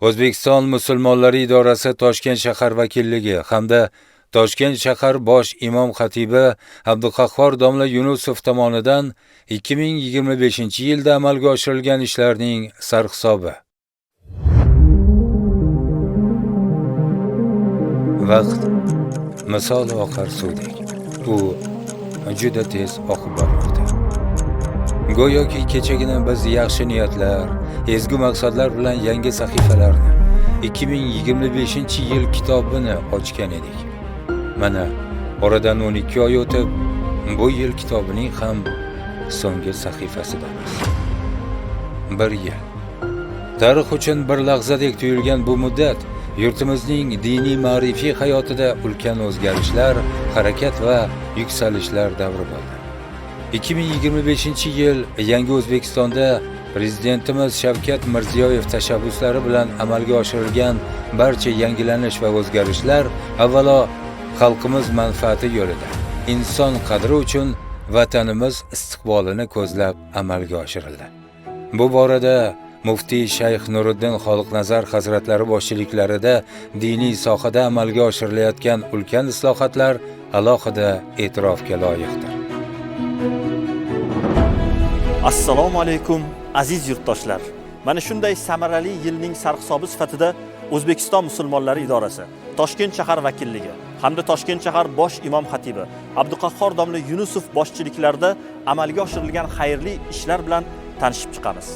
O'zbekiston musulmonlari idorasi Toshkent shahar vakilligi hamda Toshkent shahar bosh imom xatibi Abduqahhor domla Yunusov tomonidan 2025-yilda amalga oshirilgan ishlarning sarhisobi. Vaqt misol oqar suvdek. U juda tez oqib bormoqda. Go'yoki kechagina biz yaxshi niyatlar, ezgu maqsadlar bilan yangi sahifalarni 2025-yil kitobini ochgan edik. Mana oradan 12 oy o'tib, bu yil kitobining ham so'nggi sahifasidamiz. Bir yil. Tarix uchun bir lahzadek tuyulgan bu muddat yurtimizning diniy ma'rifiy hayotida ulkan o'zgarishlar, harakat va yuksalishlar davri bo'ldi. 2025-yil yangi O'zbekistonda Prezidentimiz Shavkat Mirziyoyev tashabbuslari bilan amalga oshirilgan barcha yangilanish va o'zgarishlar avvalo xalqimiz manfaati yo'lida, inson qadri uchun vatanimiz istiqbolini ko'zlab amalga oshirildi. Bu borada Muftiy Shayx Nuriddin Xoliqnazar hazratlari boshchiliklarida diniy sohada amalga oshirilayotgan ulkan islohotlar alohida e'tirofga loyiqdir. Assalomu alaykum aziz yurtdoshlar. Mana shunday samarali yilning sarhisobi sifatida O'zbekiston musulmonlari idorasi, Toshkent shahar vakilligi hamda Toshkent shahar bosh imom xatibi Abduqahhor domla Yunusov boshchiliklarida amalga oshirilgan xayrli ishlar bilan tanishib chiqamiz.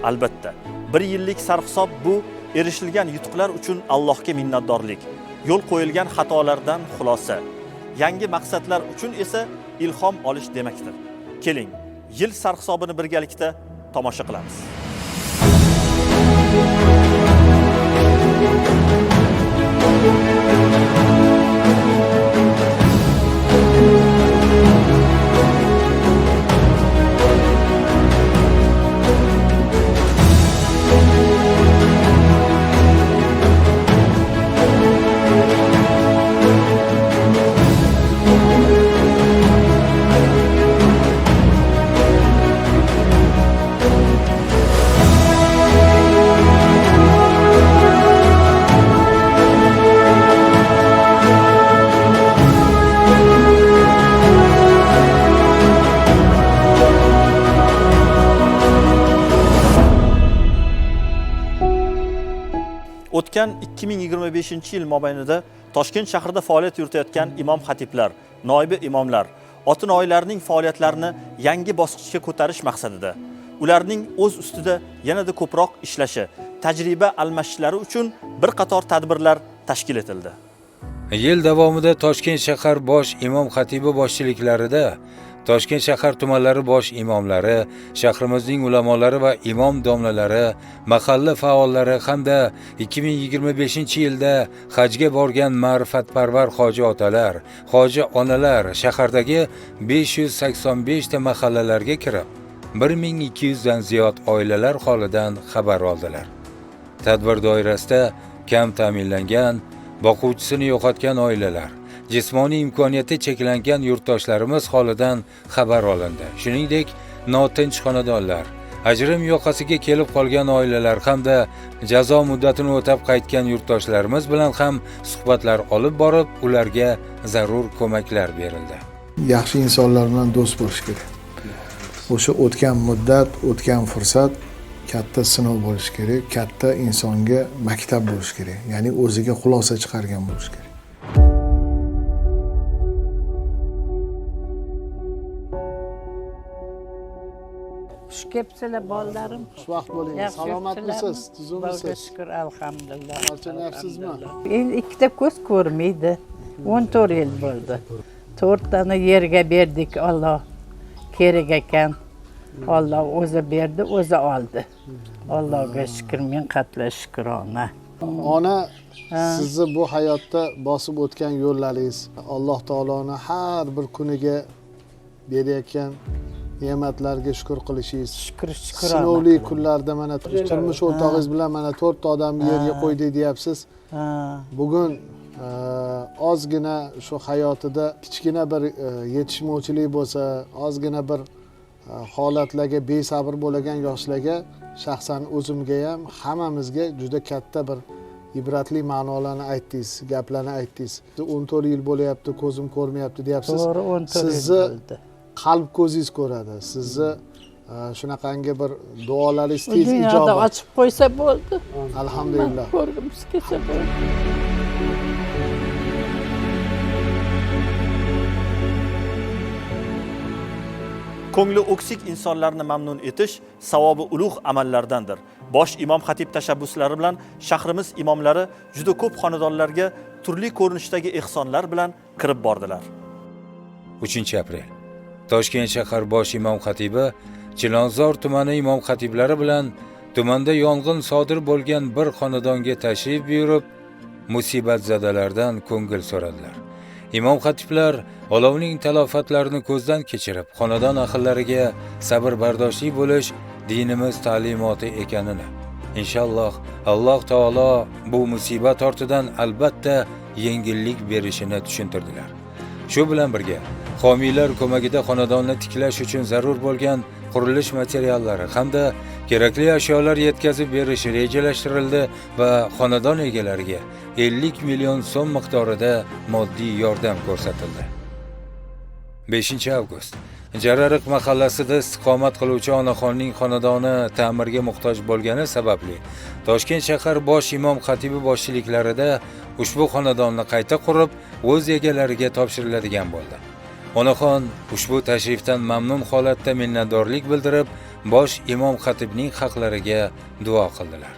Albatta, bir yillik sarhisob bu erishilgan yutuqlar uchun Allohga minnatdorlik, yo'l qo'yilgan xatolardan xulosa, yangi maqsadlar uchun esa ilhom olish demakdir. Keling, yil sarhisobini birgalikda tomosha qilamiz. O'tgan 2025-yil mobaynida Toshkent shahrida faoliyat yuritayotgan imom xatiblar, noibi imomlar, ota-onalarning faoliyatlarini yangi bosqichga ko'tarish maqsadida ularning o'z ustida yanada ko'proq ishlashi, tajriba almashishlari uchun bir qator tadbirlar tashkil etildi. Yil davomida Toshkent shahar bosh imom xatibi boshchiliklarida Toshkent shahar tumanlari bosh imomlari, shahrimizning ulamolari va imom domlalari, mahalla faollari hamda 2025-yilda hajga borgan ma'rifatparvar hoji otalar, hoji onalar shahardagi 585 ta mahallalarga kirib, 1200 dan ziyod oilalar holidan xabar oldilar. Tadbir doirasida kam ta'minlangan, boquvchisini yo'qotgan oilalar, jismoniy imkoniyati cheklangan yurtdoshlarimiz holidan xabar olindi. Shuningdek, notinch xonadonlar, ajrim yoqasiga kelib qolgan oilalar hamda jazo muddatini o'tab qaytgan yurtdoshlarimiz bilan ham suhbatlar olib borib, ularga zarur ko'maklar berildi. Yaxshi insonlar bilan do'st bo'lish kerak. O'sha o'tgan muddat, o'tgan fursat katta sinov bo'lishi kerak, katta insonga maktab bo'lishi kerak. Ya'ni o'ziga xulosa chiqargan bo'lishi kerak. Xush kelibsizlar bolalarim. Xushvaqt bo'ling. Yaxshi Salomatmisiz? yuribsizlarmi? Tuzukmisiz? Xudoga shukur, alhamdulillah. Charchamayapsizmi? Alhamdulillah. Endi ikkita ko'z ko'rmaydi. 14 yil bo'ldi. 4 tana yerga berdik, Alloh kerak ekan. Alloh o'zi berdi, o'zi oldi. Allohga shukur, ming qatla shukrona. Ona, sizni bu hayotda bosib o'tgan yo'llaringiz, Alloh taoloni har bir kuniga berayotgan ne'matlarga shukur qilishingiz, Shukur, shukrona. sinovli kunlarda mana turmush o'rtog'ingiz bilan mana 4 ta odamni yerga qo'ydik deyapsiz. Bugun ozgina shu hayotida kichkina bir yetishmovchilik bo'lsa, ozgina bir holatlarga besabr bo'lgan yoshlarga, shaxsan o'zimga ham, hammamizga juda katta bir ibratli ma'nolarni aytdingiz, gaplarni aytdingiz. 14 yil bo'lyapti, ko'zim ko'rmayapti deyapsiz. To'g'ri, 14 yil Sizni bo'ldi. qalb ko'zingiz ko'radi. Sizni shunaqangi bir duolaringiz Bu tez dunyoda ijobat. ochib qo'ysa bo'ldi. Alhamdulillah. Ko'rgimiz kelsa bo'ldi. Ko'ngli o'ksik insonlarni mamnun etish savobi ulug' amallardandir. Bosh imom xatib tashabbuslari bilan shahrimiz imomlari juda ko'p xonadonlarga turli ko'rinishdagi ehsonlar bilan kirib bordilar. 3 aprel. Toshkent shahar bosh imom xatibi Chilonzor tumani imom xatiblari bilan tumanda yong'in sodir bo'lgan bir xonadonga tashrif buyurib, musibatzadalardan ko'ngil so'radilar. Imom xatiblar olovning talofatlarini ko'zdan kechirib, xonadon ahllariga sabr bardoshli bo'lish dinimiz ta'limoti ekanini, inshaalloh Alloh taolo bu musibat ortidan albatta yengillik berishini tushuntirdilar. Shu bilan birga homiylar ko'magida xonadonni tiklash uchun zarur bo'lgan qurilish materiallari hamda kerakli ashyolar yetkazib berish rejalashtirildi va xonadon egalariga 50 million so'm miqdorida moddiy yordam ko'rsatildi. 5 avgust. Jarariq mahallasida istiqomat qiluvchi onaxonning xonadoni ta'mirga muhtoj bo'lgani sababli Toshkent shahar bosh imom xatibi boshchiliklarida ushbu xonadonni qayta qurib, o'z egalariga topshiriladigan bo'ldi. Onaxon ushbu tashrifdan mamnun holatda minnatdorlik bildirib, bosh imom xatibning haqlariga duo qildilar.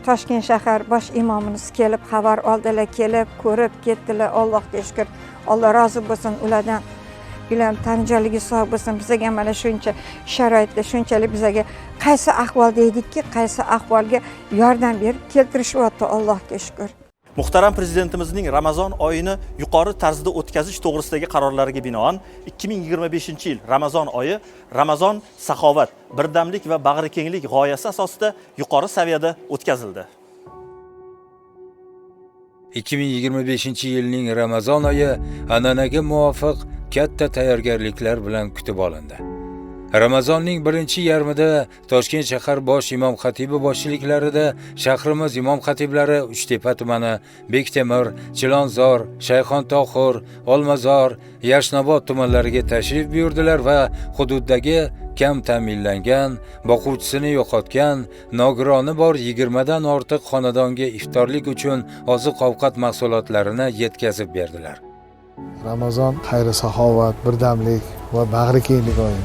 Toshkent shahar bosh imomimiz kelib xabar oldilar, kelib ko'rib ketdilar. Allohga shukur, Alloh rozi bo'lsin ulardan. Ular tan jonligi sog' bo'lsin. Bizaga mana shuncha sharoitda shunchalik bizaga qaysi ahvolda edikki, qaysi ahvolga yordam berib keltirishyapti, Allohga shukur. Muhtaram prezidentimizning Ramazon oyini yuqori tarzda o'tkazish to'g'risidagi qarorlariga binoan 2025-yil Ramazon oyi Ramazon saxovat, birdamlik va bag'rikenglik g'oyasi asosida yuqori saviyada o'tkazildi. 2025 yilning Ramazon oyi an'anaga muvofiq katta tayyorgarliklar bilan kutib olindi. Ramazonning birinchi yarmida Toshkent shahar bosh imom xatibi boshchiliklarida shahrimiz imom xatiblari Uchtepa tumani, Bektemir, Chilonzor, Shayxontohur, Olmazor, Yashnobod tumanlariga tashrif buyurdilar va hududdagi kam ta'minlangan, boquvchisini yo'qotgan, nogironi bor 20 dan ortiq xonadonga iftorlik uchun oziq-ovqat mahsulotlarini yetkazib berdilar. Ramazon xayr saxovat, birdamlik va bag'rikenglik oyi.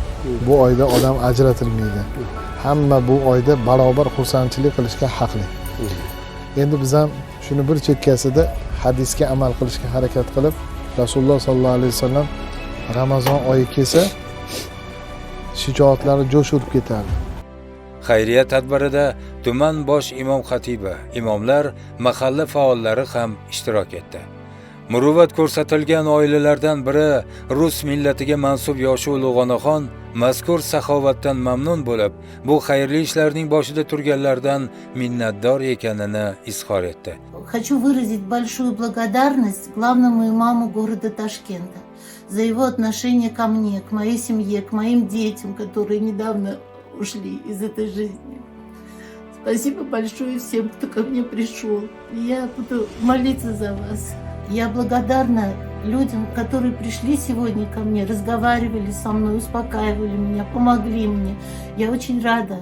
Bu oyda odam ajratilmaydi. Hamma bu oyda barobar xursandchilik qilishga haqli. Endi biz ham shuni bir chekkasida hadisga amal qilishga harakat qilib, Rasululloh sollallohu alayhi vasallam Ramazon oyi kelsa, shijoatlari jo'sh urib ketardi. Xayriya tadbirida tuman bosh imom xatibi, imomlar, mahalla faollari ham ishtirok etdi. Muruvvat ko'rsatilgan oilalardan biri rus millatiga mansub yoshi ulug' onaxon mazkur saxovatdan mamnun bo'lib, bu xayrli ishlarning boshida turganlardan minnatdor ekanini izhor etdi. Хочу выразить большую благодарность главному имаму города Ташкента за его отношение ко мне, к моей семье, к моим детям, которые недавно ушли из этой жизни. Спасибо большое всем, кто ко мне пришел. Я буду молиться за вас. Я благодарна людям, которые пришли сегодня ко мне, разговаривали со мной, успокаивали меня, помогли мне. Я очень рада.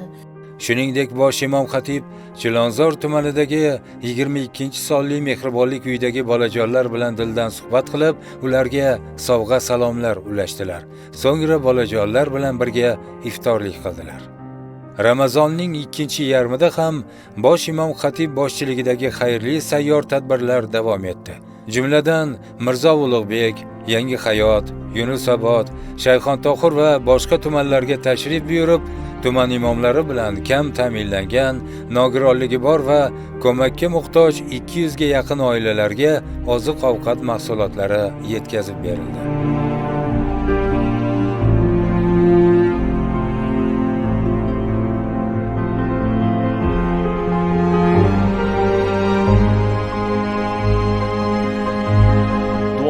Shuningdek, bosh imom xatib Chilonzor tumanidagi 22 sonli mehribonlik uyidagi bolajonlar bilan dildan suhbat qilib, ularga sovg'a salomlar ulashdilar. So'ngra bolajonlar bilan birga iftorlik qildilar. Ramazonning ikkinchi yarmida ham bosh imom xatib boshchiligidagi xayrli sayyor tadbirlar davom etdi. Jumladan, Mirzo Ulug'bek, Yangi Hayot, Yunusobod, Shayxontohur va boshqa tumanlarga tashrif buyurib, tuman imomlari bilan kam ta'minlangan, nogironligi bor va ko'makka muhtoj 200 ga yaqin oilalarga oziq-ovqat mahsulotlari yetkazib berildi.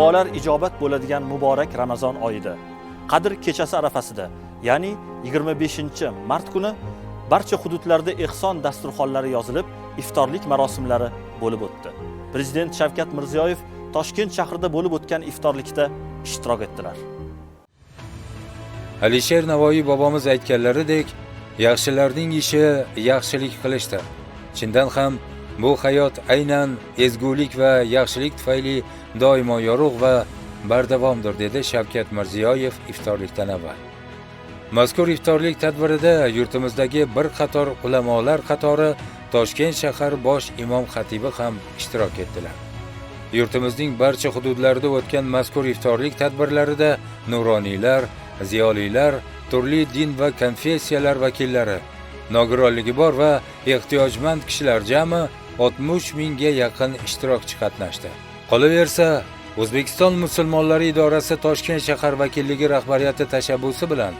Duolar ijobat bo'ladigan muborak Ramazon oyida, Qadr kechasi arafasida ya'ni 25 mart kuni barcha hududlarda ehson dasturxonlari yozilib, iftorlik marosimlari bo'lib o'tdi. Prezident Shavkat Mirziyoyev Toshkent shahrida bo'lib o'tgan iftorlikda ishtirok etdilar. Alisher Navoiy bobomiz aytganlaridek, yaxshilarning ishi yaxshilik qilishdir. Chindan ham bu hayot aynan ezgulik va yaxshilik tufayli doimo yorug' va bardavomdir, dedi Shavkat Mirziyoyev iftorlikdan avval. Mazkur iftorlik tadbirida yurtimizdagi bir qator ulamolar qatori Toshkent shahar bosh imom xatibi ham ishtirok etdilar. Yurtimizning barcha hududlarida o'tgan mazkur iftorlik tadbirlarida nuroniylar, ziyolilar, turli din va konfessiyalar vakillari, nogironligi bor va ehtiyojmand kishilar, jami 60 mingga yaqin ishtirokchi qatnashdi. Qolaversa, O'zbekiston musulmonlari idorasi Toshkent shahar vakilligi rahbariyati tashabbusi bilan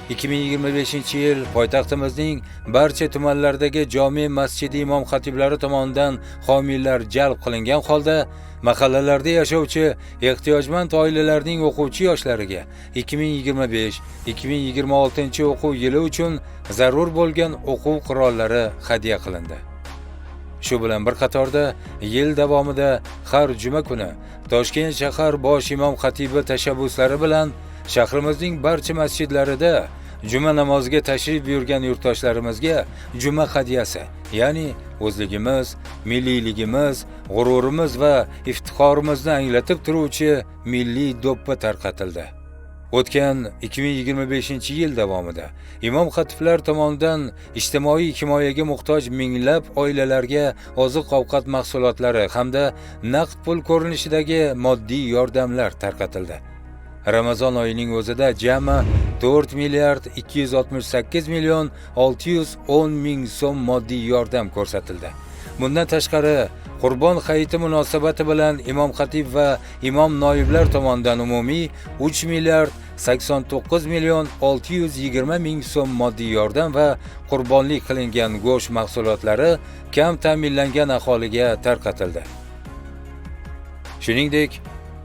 2025-yil poytaxtimizning barcha tumanlaridagi jome masjidi imom xatiblari tomonidan homiylar jalb qilingan holda mahallalarda yashovchi ehtiyojmand oilalarning o'quvchi yoshlariga 2025-2026 o'quv yili uchun zarur bo'lgan o'quv qurollari hadya qilindi. Shu bilan bir qatorda yil davomida har juma kuni Toshkent shahar bosh imom xatibi tashabbuslari bilan shahrimizning barcha masjidlarida juma namoziga tashrif buyurgan yurtdoshlarimizga juma hadyasi, ya'ni o'zligimiz, milliyligimiz, g'ururimiz va iftixorimizni anglatib turuvchi milliy do'ppi tarqatildi. O'tgan 2025-yil davomida imom xatiblar tomonidan ijtimoiy himoyaga muhtoj minglab oilalarga oziq-ovqat mahsulotlari hamda naqd pul ko'rinishidagi moddiy yordamlar tarqatildi. Ramazon oyining o'zida jami 4 milliard 268 million 610 ming so'm moddiy yordam ko'rsatildi. Bundan tashqari, Qurbon hayiti munosabati bilan imom xatib va imom noiblar tomonidan umumiy 3 milliard 89 million 620 ming so'm moddiy yordam va qurbonlik qilingan go'sht mahsulotlari kam ta'minlangan aholiga tarqatildi. Shuningdek,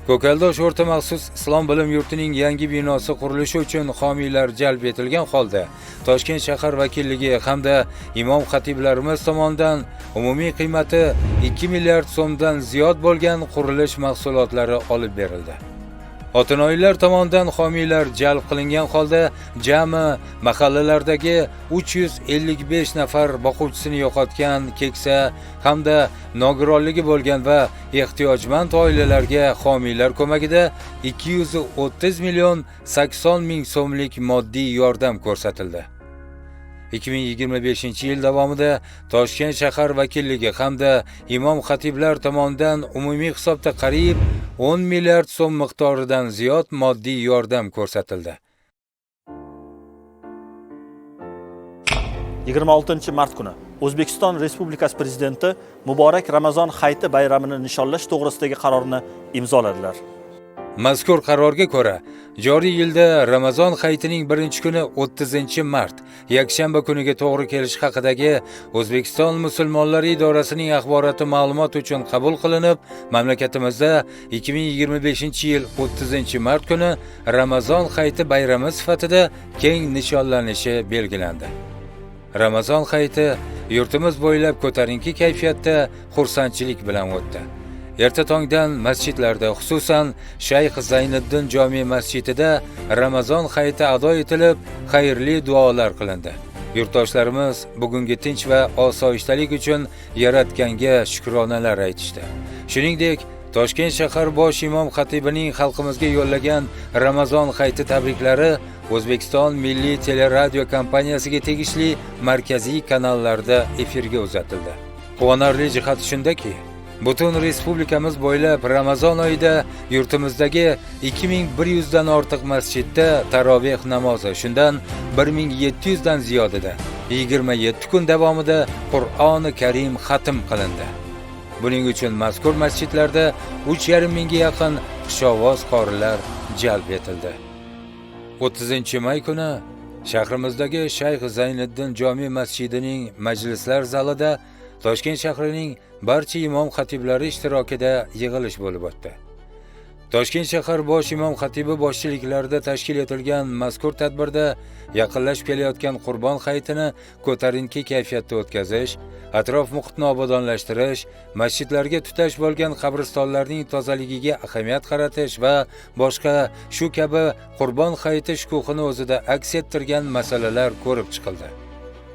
Ko'kaldosh o'rta maxsus islom bilim yurtining yangi binosi qurilishi uchun homiylar jalb etilgan holda Toshkent shahar vakilligi hamda imom xatiblarimiz tomonidan umumiy qiymati 2 milliard so'mdan ziyod bo'lgan qurilish mahsulotlari olib berildi. Otinoyilar tomonidan homiylar jalb qilingan holda jami mahallalardagi 355 nafar boquvchisini yo'qotgan keksa hamda nogironligi bo'lgan va ehtiyojmand oilalarga homiylar ko'magida 230 million 80 ming so'mlik moddiy yordam ko'rsatildi. 2025-yil davomida Toshkent shahar vakilligi hamda imom xatiblar tomonidan umumiy hisobda qariyb 10 milliard so'm miqdoridan ziyod moddiy yordam ko'rsatildi. 26 mart kuni O'zbekiston Respublikasi Prezidenti muborak Ramazon hayiti bayramini nishonlash to'g'risidagi qarorni imzoladilar. Mazkur qarorga ko'ra, joriy yilda Ramazon hayitining birinchi kuni 30 mart, yakshanba kuniga to'g'ri kelishi haqidagi O'zbekiston musulmonlari idorasining axboroti ma'lumot uchun qabul qilinib, mamlakatimizda 2025-yil 30 mart kuni Ramazon hayiti bayrami sifatida keng nishonlanishi belgilandi. Ramazon hayiti yurtimiz bo'ylab ko'tarinki kayfiyatda, xursandchilik bilan o'tdi. Erta tongdan masjidlarda, xususan Shayx Zayniddin jome masjidida Ramazon hayiti ado etilib, xayrli duolar qilindi. Yurtdoshlarimiz bugungi tinch va osoyishtalik uchun Yaratganga shukronalar aytishdi. Shuningdek, Toshkent shahar bosh imom xatibining xalqimizga yo'llagan Ramazon hayiti tabriklari O'zbekiston Milliy teleradio kompaniyasiga tegishli markaziy kanallarda efirga uzatildi. Quvonarli jihati shundaki, butun respublikamiz bo'ylab Ramazon oyida yurtimizdagi 2100 dan ortiq masjidda taroveh namozi, shundan 1700 dan ziyodida 27 kun davomida Qur'oni Karim xatm qilindi. Buning uchun mazkur masjidlarda 3,5 mingga yaqin xushovoz qorilar jalb etildi. 30 may kuni shahrimizdagi Shayx Zayniddin jome masjidining majlislar zalida Toshkent shahrining barcha imom xatiblari ishtirokida yig'ilish bo'lib o'tdi. Toshkent shahar bosh imom xatibi boshchiliklarida tashkil etilgan mazkur tadbirda yaqinlashib kelayotgan Qurbon hayitini ko'tarinki kayfiyatda o'tkazish, atrof muhitni obodonlashtirish, masjidlarga tutash bo'lgan qabristonlarning tozaligiga ahamiyat qaratish va boshqa shu kabi Qurbon hayiti shukuhini o'zida aks ettirgan masalalar ko'rib chiqildi.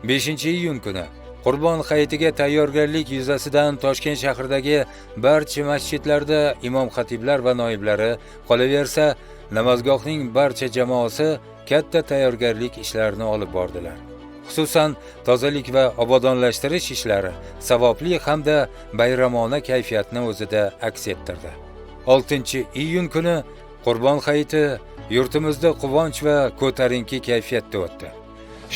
5-iyun kuni Qurbon hayitiga tayyorgarlik yuzasidan Toshkent shahridagi barcha masjidlarda imom xatiblar va noiblari, qolaversa, namozgohning barcha jamoasi katta tayyorgarlik ishlarini olib bordilar. Xususan, tozalik va obodonlashtirish ishlari savobli hamda bayramona kayfiyatni o'zida aks ettirdi. 6-iyun kuni Qurbon hayiti yurtimizda quvonch va ko'tarinki kayfiyatda o'tdi.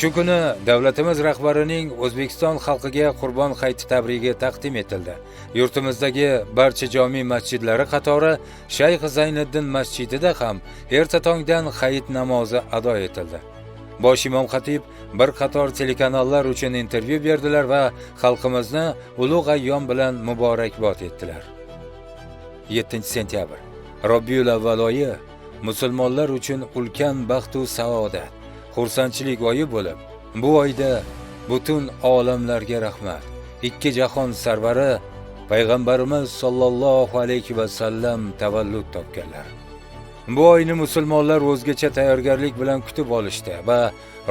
Shu kuni davlatimiz rahbarining O'zbekiston xalqiga Qurbon hayiti tabrigi taqdim etildi. Yurtimizdagi barcha jome masjidlari qatori Shayx Zayniddin masjidida ham erta tongdan hayit namozi ado etildi. Bosh imom xatib bir qator telekanallar uchun intervyu berdilar va xalqimizni ulug' ayyom bilan muborakbod etdilar. 7-sentyabr Robiul avval oyi musulmonlar uchun ulkan baxt va saodat, xursandchilik oyi bo'lib, bu oyda butun olamlarga rahmat, ikki jahon sarvari payg'ambarimiz sollallohu alayhi va sallam tavallud topganlar. Bu oyni musulmonlar o'zgacha tayyorgarlik bilan kutib olishdi va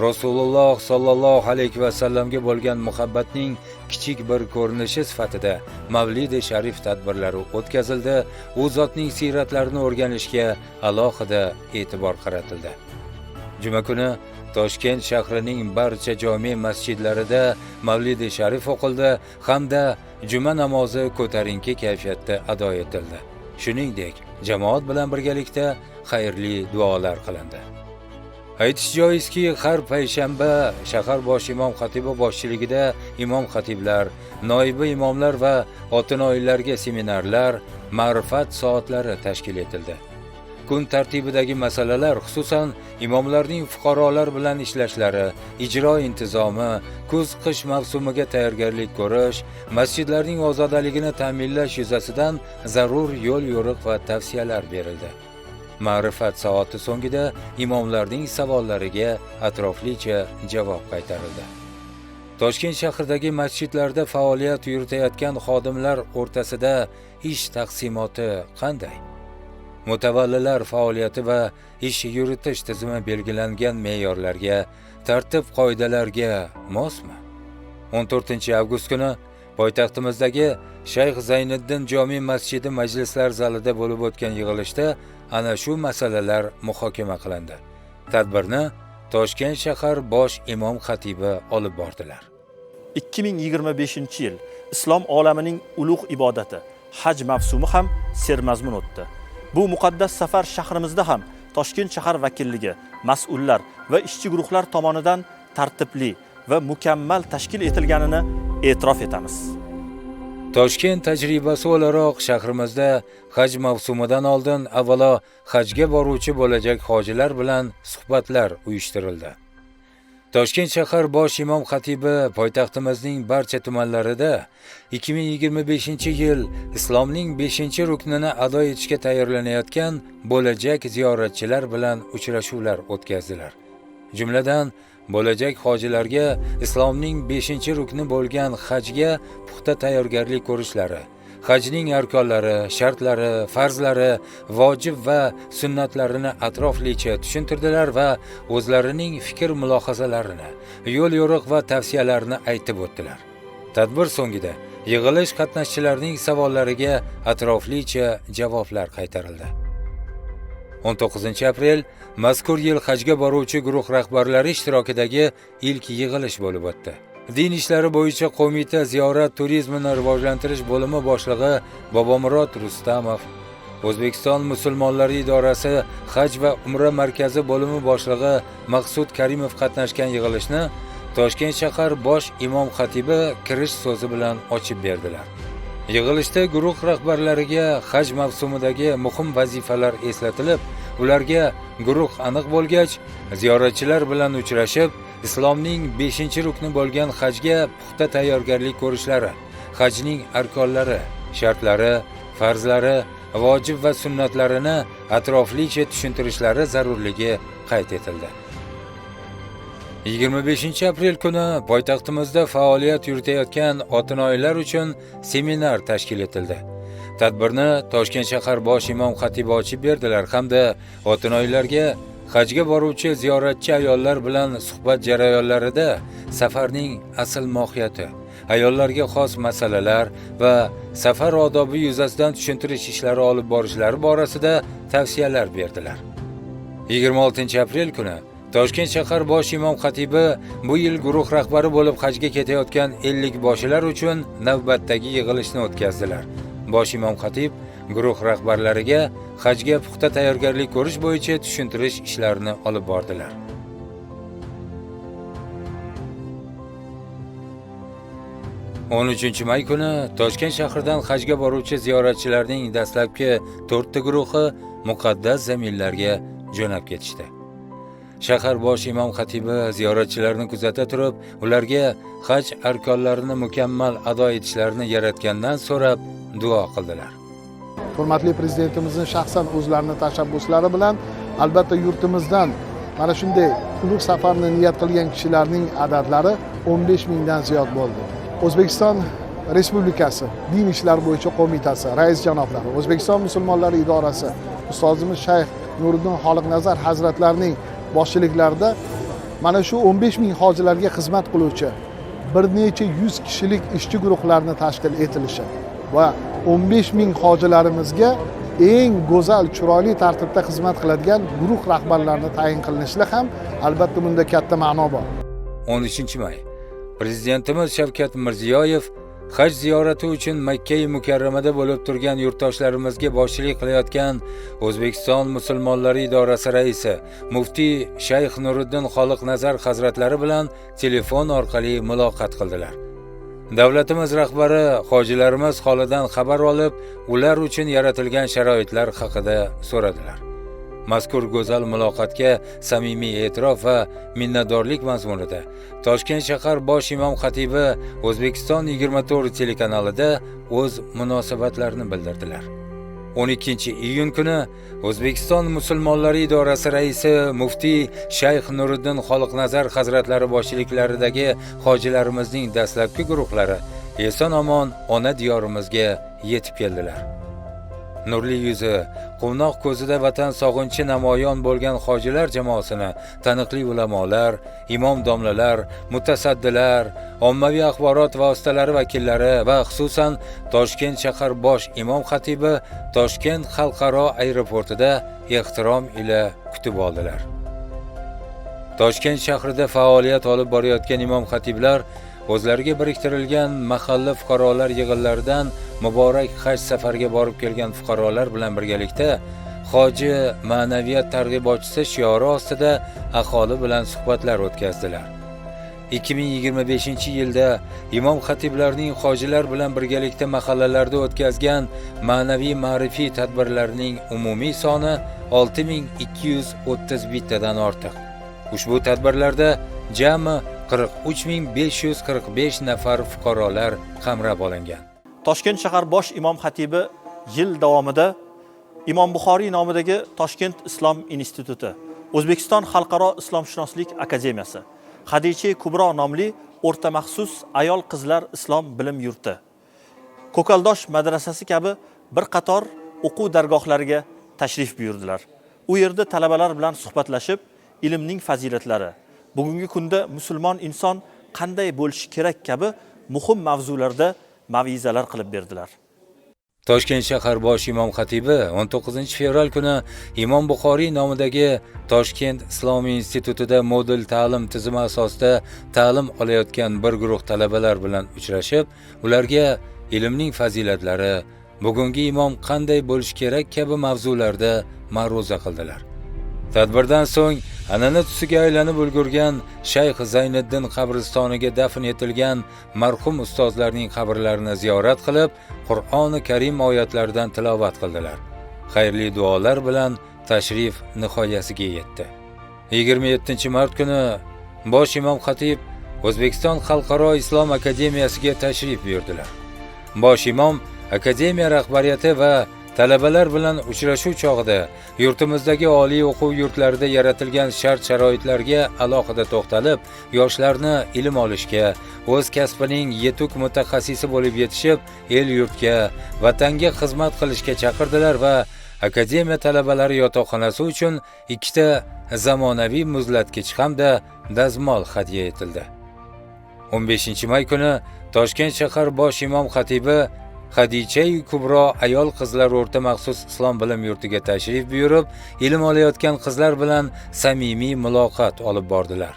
Rasululloh sollallohu alayhi va sallamga bo'lgan muhabbatning kichik bir ko'rinishi sifatida Mavlidi sharif tadbirlari o'tkazildi, u zotning siyratlarini o'rganishga alohida e'tibor qaratildi. Juma kuni Toshkent shahrining barcha jome masjidlarida Mavlidi sharif o'qildi hamda juma namozi ko'tarinki kayfiyatda ado etildi. Shuningdek, jamoat bilan birgalikda xayrli duolar qilindi. Aytish joizki, har payshanba shahar bosh imom xatibi boshchiligida imom xatiblar, noibi imomlar va otinoylarga seminarlar, ma'rifat soatlari tashkil etildi. Kun tartibidagi masalalar, xususan imomlarning fuqarolar bilan ishlashlari, ijro intizomi, kuz-qish mavsumiga tayyorgarlik ko'rish, masjidlarning ozodaligini ta'minlash yuzasidan zarur yo'l-yo'riq va tavsiyalar berildi. Ma'rifat soati so'ngida imomlarning savollariga atroflicha javob qaytarildi. Toshkent shahridagi masjidlarda faoliyat yuritayotgan xodimlar o'rtasida ish taqsimoti qanday? Mutavallilar faoliyati va ish yuritish tizimi belgilangan me'yorlarga, tartib qoidalarga mosmi? 14-avgust kuni poytaxtimizdagi Shayx Zayniddin jome masjidi majlislar zalida bo'lib o'tgan yig'ilishda ana shu masalalar muhokama qilindi. Tadbirni Toshkent shahar bosh imom xatibi olib bordilar. 2025-yil islom olamining ulug' ibodati haj mavsumi ham sermazmun o'tdi. Bu muqaddas safar shahrimizda ham Toshkent shahar vakilligi, mas'ullar va ishchi guruhlar tomonidan tartibli va mukammal tashkil etilganini e'tirof etamiz. Toshkent tajribasi o'laroq shahrimizda haj mavsumidan oldin avvalo hajga boruvchi bo'lajak hojilar bilan suhbatlar uyushtirildi. Toshkent shahar bosh imom xatibi poytaxtimizning barcha tumanlarida 2025-yil islomning 5-ruknini ado etishga tayyorlanayotgan bo'lajak ziyoratchilar bilan uchrashuvlar o'tkazdilar. Jumladan, bo'lajak hojilarga islomning 5-rukni bo'lgan hajga puxta tayyorgarlik ko'rishlari, hajning arkonlari, shartlari, farzlari, vojib va sunnatlarini atroflicha tushuntirdilar va o'zlarining fikr mulohazalarini, yo'l-yo'riq va tavsiyalarini aytib o'tdilar. Tadbir so'ngida yig'ilish qatnashchilarining savollariga atroflicha javoblar qaytarildi. 19 aprel mazkur yil hajga boruvchi guruh rahbarlari ishtirokidagi ilk yig'ilish bo'lib o'tdi. Din ishlari bo'yicha qo'mita ziyorat turizmini rivojlantirish bo'limi boshlig'i Bobomurod Rustamov, O'zbekiston musulmonlari idorasi haj va umra markazi bo'limi boshlig'i Maqsud Karimov qatnashgan yig'ilishni Toshkent shahar bosh imom xatibi kirish so'zi bilan ochib berdilar. Yig'ilishda guruh rahbarlariga haj mavsumidagi muhim vazifalar eslatilib, ularga guruh aniq bo'lgach, ziyoratchilar bilan uchrashib, islomning 5-rukni bo'lgan hajga puxta tayyorgarlik ko'rishlari, hajning arkonlari, shartlari, farzlari, vojib va sunnatlarini atroflicha tushuntirishlari zarurligi qayd etildi. 25-aprel kuni poytaxtimizda faoliyat yuritayotgan otinoyilar uchun seminar tashkil etildi. Tadbirni Toshkent shahar bosh imom xatibi ochib berdilar hamda otinoyilarga hajga boruvchi ziyoratchi ayollar bilan suhbat jarayonlarida safarning asl mohiyati, ayollarga xos masalalar va safar odobi yuzasidan tushuntirish ishlari olib borishlari borasida tavsiyalar berdilar. 26-aprel kuni Toshkent shahar bosh imom xatibi bu yil guruh rahbari bo'lib hajga ketayotgan 50 boshilar uchun navbatdagi yig'ilishni o'tkazdilar. Bosh imom xatib guruh rahbarlariga hajga puxta tayyorgarlik ko'rish bo'yicha tushuntirish ishlarini olib bordilar. 13 may kuni Toshkent shahridan hajga boruvchi ziyoratchilarning dastlabki 4 ta guruhi muqaddas zaminlarga jo'nab ketishdi. Shahar bosh imom xatibi ziyoratchilarni kuzata turib, ularga haj arkonlarini mukammal ado etishlarini yaratgandan so'rab duo qildilar. Hurmatli prezidentimizning shaxsan o'zlarini tashabbuslari bilan albatta yurtimizdan mana shunday ulug' safarni niyat qilgan kishilarning adadlari 15 mingdan ziyod bo'ldi. O'zbekiston Respublikasi Din ishlari bo'yicha qo'mitasi rais janoblari, O'zbekiston musulmonlari idorasi ustozimiz Shayx Nuriddin Xoliqnazar hazratlarining boshchiliklarida mana shu 15 ming hojilarga xizmat qiluvchi bir necha yuz kishilik ishchi guruhlarini tashkil etilishi va 15 ming hojilarimizga eng go'zal, chiroyli tartibda xizmat qiladigan guruh rahbarlarini tayin qilinishi ham albatta bunda katta ma'no bor. 13 may Prezidentimiz Shavkat Mirziyoyev haj ziyorati uchun Makka Mukarramada bo'lib turgan yurtdoshlarimizga boshchilik qilayotgan O'zbekiston musulmonlari idorasi raisi muftiy Shayx Nuriddin Xoliqnazar hazratlari bilan telefon orqali muloqot qildilar. Davlatimiz rahbari hojilarimiz holidan xabar olib, ular uchun yaratilgan sharoitlar haqida so'radilar. Mazkur go'zal muloqotga samimiy e'tirof va minnatdorlik mazmunida Toshkent shahar bosh imom xatibi O'zbekiston 24 telekanalida o'z munosabatlarini bildirdilar. 12-iyun kuni O'zbekiston musulmonlari idorasi raisi muftiy Shayx Nuriddin Xoliqnazar hazratlari boshchiliklaridagi hojilarimizning dastlabki guruhlari eson-omon ona diyorimizga yetib keldilar. Nurli yuzi, quvnoq ko'zida vatan sog'inchi namoyon bo'lgan hojilar jamoasini taniqli ulamolar, imom domlalar, mutasaddilar, ommaviy axborot vositalari vakillari va xususan Toshkent shahar bosh imom xatibi Toshkent xalqaro aeroportida ehtirom ila kutib oldilar. Toshkent shahrida faoliyat olib borayotgan imom xatiblar o'zlariga biriktirilgan mahalla fuqarolar yig'inlaridan muborak haj safariga borib kelgan fuqarolar bilan birgalikda "Hoji ma'naviyat targ'ibotchisi" shiori ostida aholi bilan suhbatlar o'tkazdilar. 2025-yilda imom xatiblarning hojilar bilan birgalikda mahallalarda o'tkazgan ma'naviy ma'rifiy tadbirlarining umumiy soni 6231 tadan ortiq. Ushbu tadbirlarda jami 43545 nafar fuqarolar qamrab olingan. Toshkent shahar bosh imom xatibi yil davomida Imom Buxoriy nomidagi Toshkent Islom instituti, O'zbekiston Xalqaro Islomshunoslik akademiyasi, Xadicha Kubro nomli o'rta maxsus ayol qizlar islom bilim yurti, Ko'kaldosh madrasasi kabi bir qator o'quv dargohlariga tashrif buyurdilar. U yerda talabalar bilan suhbatlashib, ilmning fazilatlari, bugungi kunda musulmon inson qanday bo'lishi kerak kabi muhim mavzularda mav'izalar qilib berdilar. Toshkent shahar bosh imom xatibi 19-fevral kuni Imom Buxoriy nomidagi Toshkent Islomiy institutida modul ta'lim tizimi asosida ta'lim olayotgan bir guruh talabalar bilan uchrashib, ularga ilmning fazilatlari, bugungi imom qanday bo'lishi kerak kabi mavzularda ma'ruza qildilar. Tadbirdan so'ng an'ana tusiga aylanib ulgurgan Shayx Zayniddin qabristoniga dafn etilgan marhum ustozlarning qabrlarini ziyorat qilib, Qur'oni Karim oyatlaridan tilovat qildilar. Xayrli duolar bilan tashrif nihoyasiga yetdi. 27-mart kuni bosh imom xatib O'zbekiston Xalqaro Islom akademiyasiga tashrif buyurdilar. Bosh imom akademiya rahbariyati va Talabalar bilan uchrashuv chog'ida yurtimizdagi oliy o'quv yurtlarida yaratilgan shart-sharoitlarga alohida to'xtalib, yoshlarni ilm olishga, o'z kasbining yetuk mutaxassisi bo'lib yetishib, el-yurtga, vatanga xizmat qilishga chaqirdilar va akademiya talabalari yotoqxonasi uchun ikkita zamonaviy muzlatkich hamda dazmol hadya etildi. 15 may kuni Toshkent shahar bosh imom xatibi Xadicha Kubro ayol qizlar o'rta maxsus islom bilim yurtiga tashrif buyurib, ilm olayotgan qizlar bilan samimiy muloqot olib bordilar.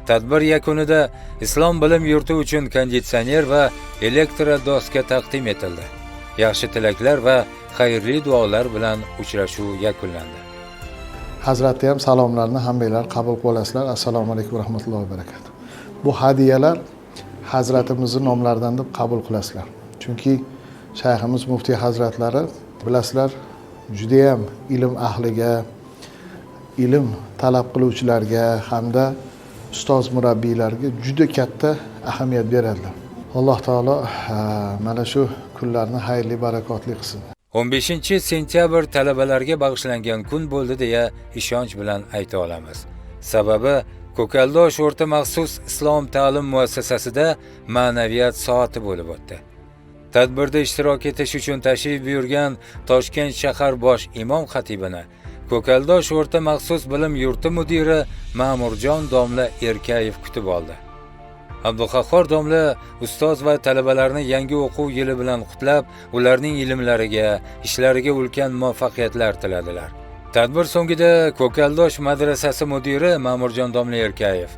Tadbir yakunida islom bilim yurti uchun konditsioner va elektrodoska taqdim etildi. Yaxshi tilaklar va xayrli duolar bilan uchrashuv yakunlandi. Hazratni ham salomlarini hammanglar qabul qilib olasizlar. Assalomu alaykum va rahmatullohi va barakatuh. Bu hadyalar hazratimizni nomlaridan deb qabul qilasizlar, chunki shayximiz muftiy hazratlari, bilasizlar, judayam ilm ahliga, ilm talab qiluvchilarga hamda ustoz murabbiylarga juda katta ahamiyat beradilar. Alloh taolo mana shu kunlarni xayrli, barakotli qilsin. 15 sentyabr talabalarga bag'ishlangan kun bo'ldi deya ishonch bilan ayta olamiz. Sababi Ko'kaldosh o'rta maxsus islom ta'lim muassasasida ma'naviyat soati bo'lib o'tdi. Tadbirda ishtirok etish uchun tashrif buyurgan Toshkent shahar bosh imom xatibini Ko'kaldosh o'rta maxsus bilim yurti mudiri Ma'murjon domla Erkayev kutib oldi. Abduqahhor domla ustoz va talabalarni yangi o'quv yili bilan qutlab, ularning ilmlariga, ishlariga ulkan muvaffaqiyatlar tiladilar. Tadbir so'ngida Ko'kaldosh madrasasi mudiri Ma'murjon domla Erkayev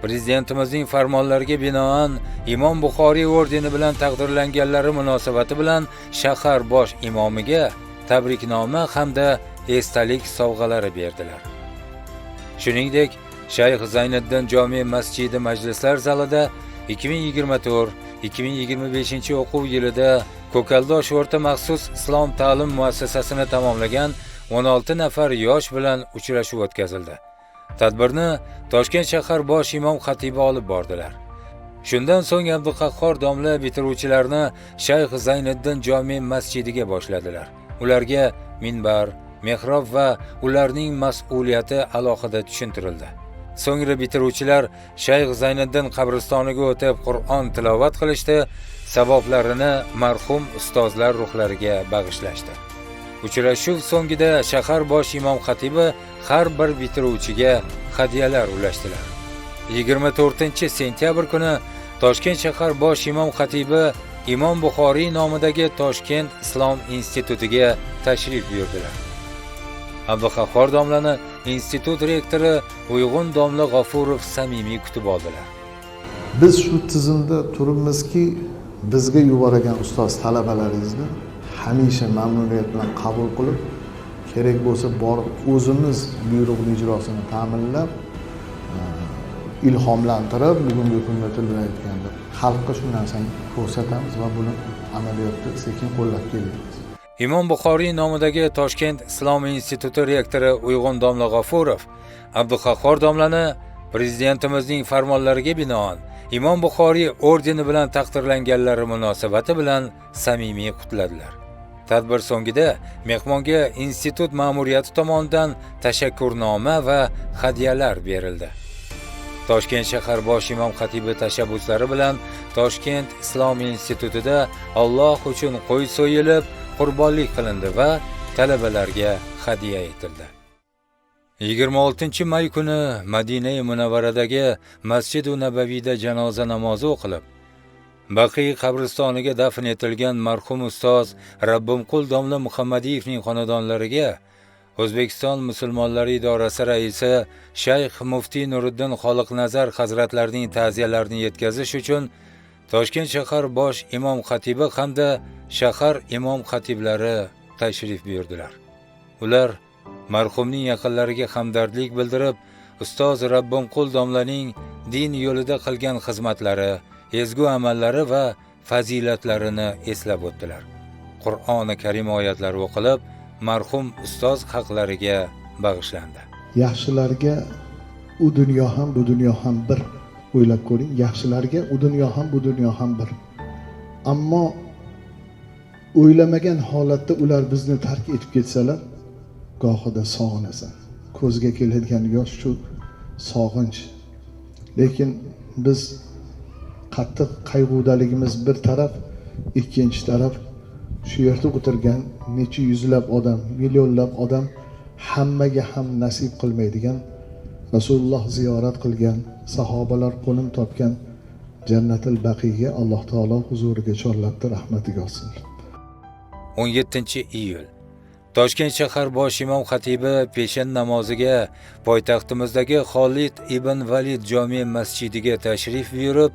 Prezidentimizning farmonlariga binoan Imom Buxoriy ordeni bilan taqdirlanganlari munosabati bilan shahar bosh imomiga tabriknoma hamda esdalik sovg'alari berdilar. Shuningdek, Shayx Zayniddin jome masjidi majlislar zalida 2024-2025 o'quv yilida Ko'kaldosh o'rta maxsus islom ta'lim muassasasini tamomlagan 16 nafar yosh bilan uchrashuv o'tkazildi. Tadbirni Toshkent shahar bosh imom xatibi olib bordilar. Shundan so'ng Abduqahhor domla bitiruvchilarni Shayx Zayniddin jome masjidiga boshladilar. Ularga minbar, mehrob va ularning mas'uliyati alohida tushuntirildi. So'ngra bitiruvchilar Shayx Zayniddin qabristoniga o'tib Qur'on tilovat qilishdi, savoblarini marhum ustozlar ruhlariga bag'ishlashdi. Uchrashuv so'ngida shahar bosh imom xatibi har bir bitiruvchiga hadyalar ulashdilar. 24 sentyabr kuni Toshkent shahar bosh imom xatibi Imom Buxoriy nomidagi Toshkent Islom institutiga tashrif buyurdilar. Abduqahhor domlani institut rektori Uyg'un domla G'ofurov samimiy kutib oldilar. Biz shu tizimda turibmizki, bizga yuborgan ustoz talabalaringizni hamisha mamnuniyat bilan qabul qilib, kerak bo'lsa borib o'zimiz buyruqni ijrosini ta'minlab, ilhomlantirib, bugungi kunda til bilan aytganda, xalqqa shu narsani ko'rsatamiz va buni amaliyotda sekin qo'llab kelyapmiz. Imom Buxoriy nomidagi Toshkent Islom instituti rektori Uyg'un domla G'ofurov Abduqahhor domlani Prezidentimizning farmonlariga binoan Imom Buxoriy ordeni bilan taqdirlanganlari munosabati bilan samimiy qutladilar. Tadbir so'ngida mehmonga institut ma'muriyati tomonidan tashakkurnoma va hadyalar berildi. Toshkent shahar bosh imom xatibi tashabbuslari bilan Toshkent Islom institutida Alloh uchun qo'y so'yilib, qurbonlik qilindi va talabalarga hadya etildi. 26 may kuni Madina Munavvaradagi Masjidi Nabaviyda janoza namozi o'qilib, Baqiy qabristoniga dafn etilgan marhum ustoz Rabbimqul domla Muhammadiyevning xonadonlariga O'zbekiston musulmonlari idorasi raisi Shayx muftiy Nuriddin Xoliqnazar hazratlarining ta'ziyalarini yetkazish uchun Toshkent shahar bosh imom xatibi hamda shahar imom xatiblari tashrif buyurdilar. Ular marhumning yaqinlariga hamdardlik bildirib, ustoz Rabbimqul domlaning din yo'lida qilgan xizmatlari, ezgu amallari va fazilatlarini eslab o'tdilar. Qur'oni Karim oyatlari o'qilib, marhum ustoz haqlariga bag'ishlandi. Yaxshilarga u dunyo ham, bu dunyo ham bir. O'ylab ko'ring, yaxshilarga u dunyo ham, bu dunyo ham bir. Ammo O'ylamagan holatda ular bizni tark etib ketsalar, gohida sog'inasan. Ko'zga keladigan yosh shu sog'inch. Lekin biz qattiq qayg'udaligimiz bir taraf, ikkinchi taraf shu yerda o'tirgan necha yuzlab odam, millionlab odam hammaga ham nasib qilmaydigan, Rasululloh ziyorat qilgan, sahobalar qo'nim topgan Jannatul Baqiyga Alloh taolo huzuriga chorlabdi, rahmatiga olsin. 17 iyul. Toshkent shahar bosh imom xatibi peshin namoziga poytaxtimizdagi Xolid ibn Valid jome masjidiga tashrif buyurib,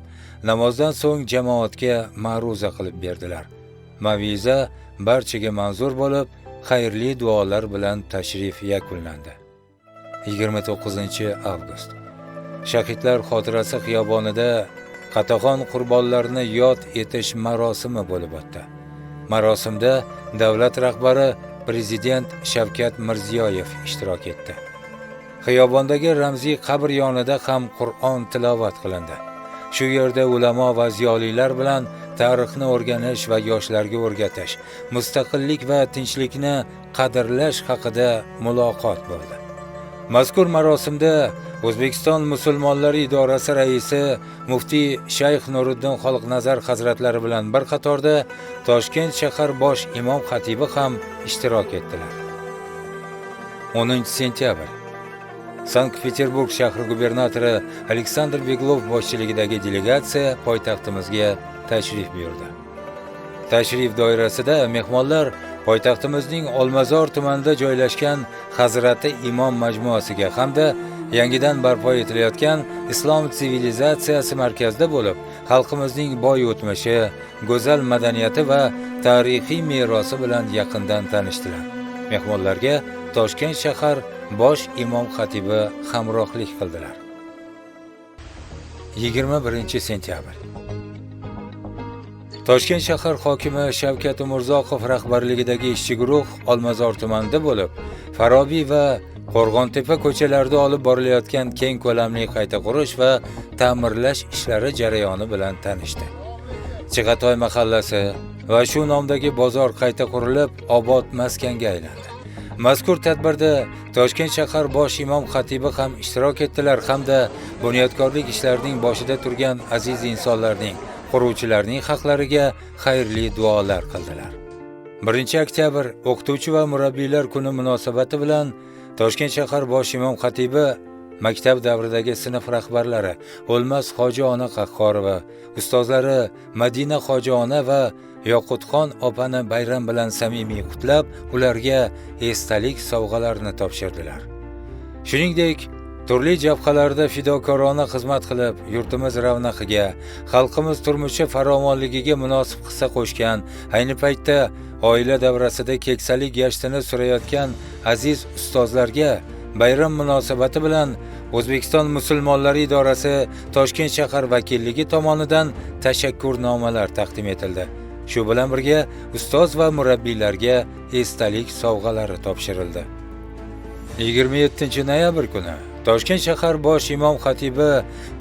namozdan so'ng jamoatga ma'ruza qilib berdilar. Maviza barchaga manzur bo'lib, xayrli duolar bilan tashrif yakunlandi. 29 avgust. Shahidlar xotirasi xiyobonida Qatag'on qurbonlarini yod etish marosimi bo'lib o'tdi. Marosimda davlat rahbari Prezident Shavkat Mirziyoyev ishtirok etdi. Xiyobondagi ramziy qabr yonida ham Qur'on tilovat qilindi. Shu yerda ulamo va ziyolilar bilan tarixni o'rganish va yoshlarga o'rgatish, mustaqillik va tinchlikni qadrlash haqida muloqot bo'ldi. Mazkur marosimda O'zbekiston musulmonlari idorasi raisi muftiy Shayx Nuriddin Xoliqnazar hazratlari bilan bir qatorda Toshkent shahar bosh imom xatibi ham ishtirok etdilar. 10 sentyabr. Sankt-Peterburg shahri gubernatori Aleksandr Beglov boshchiligidagi delegatsiya poytaxtimizga tashrif buyurdi. Tashrif doirasida mehmonlar poytaxtimizning Olmazor tumanida joylashgan Hazrati Imom majmuasiga hamda yangidan barpo etilayotgan Islom sivilizatsiyasi markazida bo'lib, xalqimizning boy o'tmishi, go'zal madaniyati va tarixiy merosi bilan yaqindan tanishdilar. Mehmonlarga Toshkent shahar bosh imom xatibi hamrohlik qildilar. 21 sentyabr. Toshkent shahar hokimi Shavkat Umurzoqov rahbarligidagi ishchi guruh Olmazor tumanida bo'lib, Farobiy va Qo'rg'ontepa ko'chalarida olib borilayotgan keng ko'lamli qayta qurish va ta'mirlash ishlari jarayoni bilan tanishdi. Chig'atoy mahallasi va shu nomdagi bozor qayta qurilib, obod maskanga aylandi. Mazkur tadbirda Toshkent shahar bosh imom xatibi ham ishtirok etdilar hamda bunyodkorlik ishlarining boshida turgan aziz insonlarning, quruvchilarning haqlariga xayrli duolar qildilar. 1 oktyabr o'qituvchi va murabbiylar kuni munosabati bilan Toshkent shahar bosh imom xatibi maktab davridagi sinf rahbarlari O'lmas Hoji ona Qahhorova, ustozlari Madina Hoji ona va Yoqutxon opani bayram bilan samimiy qutlab, ularga esdalik sovg'alarini topshirdilar. Shuningdek, turli jabhalarda fidokorona xizmat qilib, yurtimiz ravnaqiga, xalqimiz turmushi farovonligiga munosib hissa qo'shgan, ayni paytda oila davrasida keksalik gashtini surayotgan aziz ustozlarga bayram munosabati bilan O'zbekiston musulmonlari idorasi Toshkent shahar vakilligi tomonidan tashakkurnomalar taqdim etildi. Shu bilan birga ustoz va murabbiylarga esdalik sovg'alari topshirildi. 27 noyabr kuni Toshkent shahar bosh imom xatibi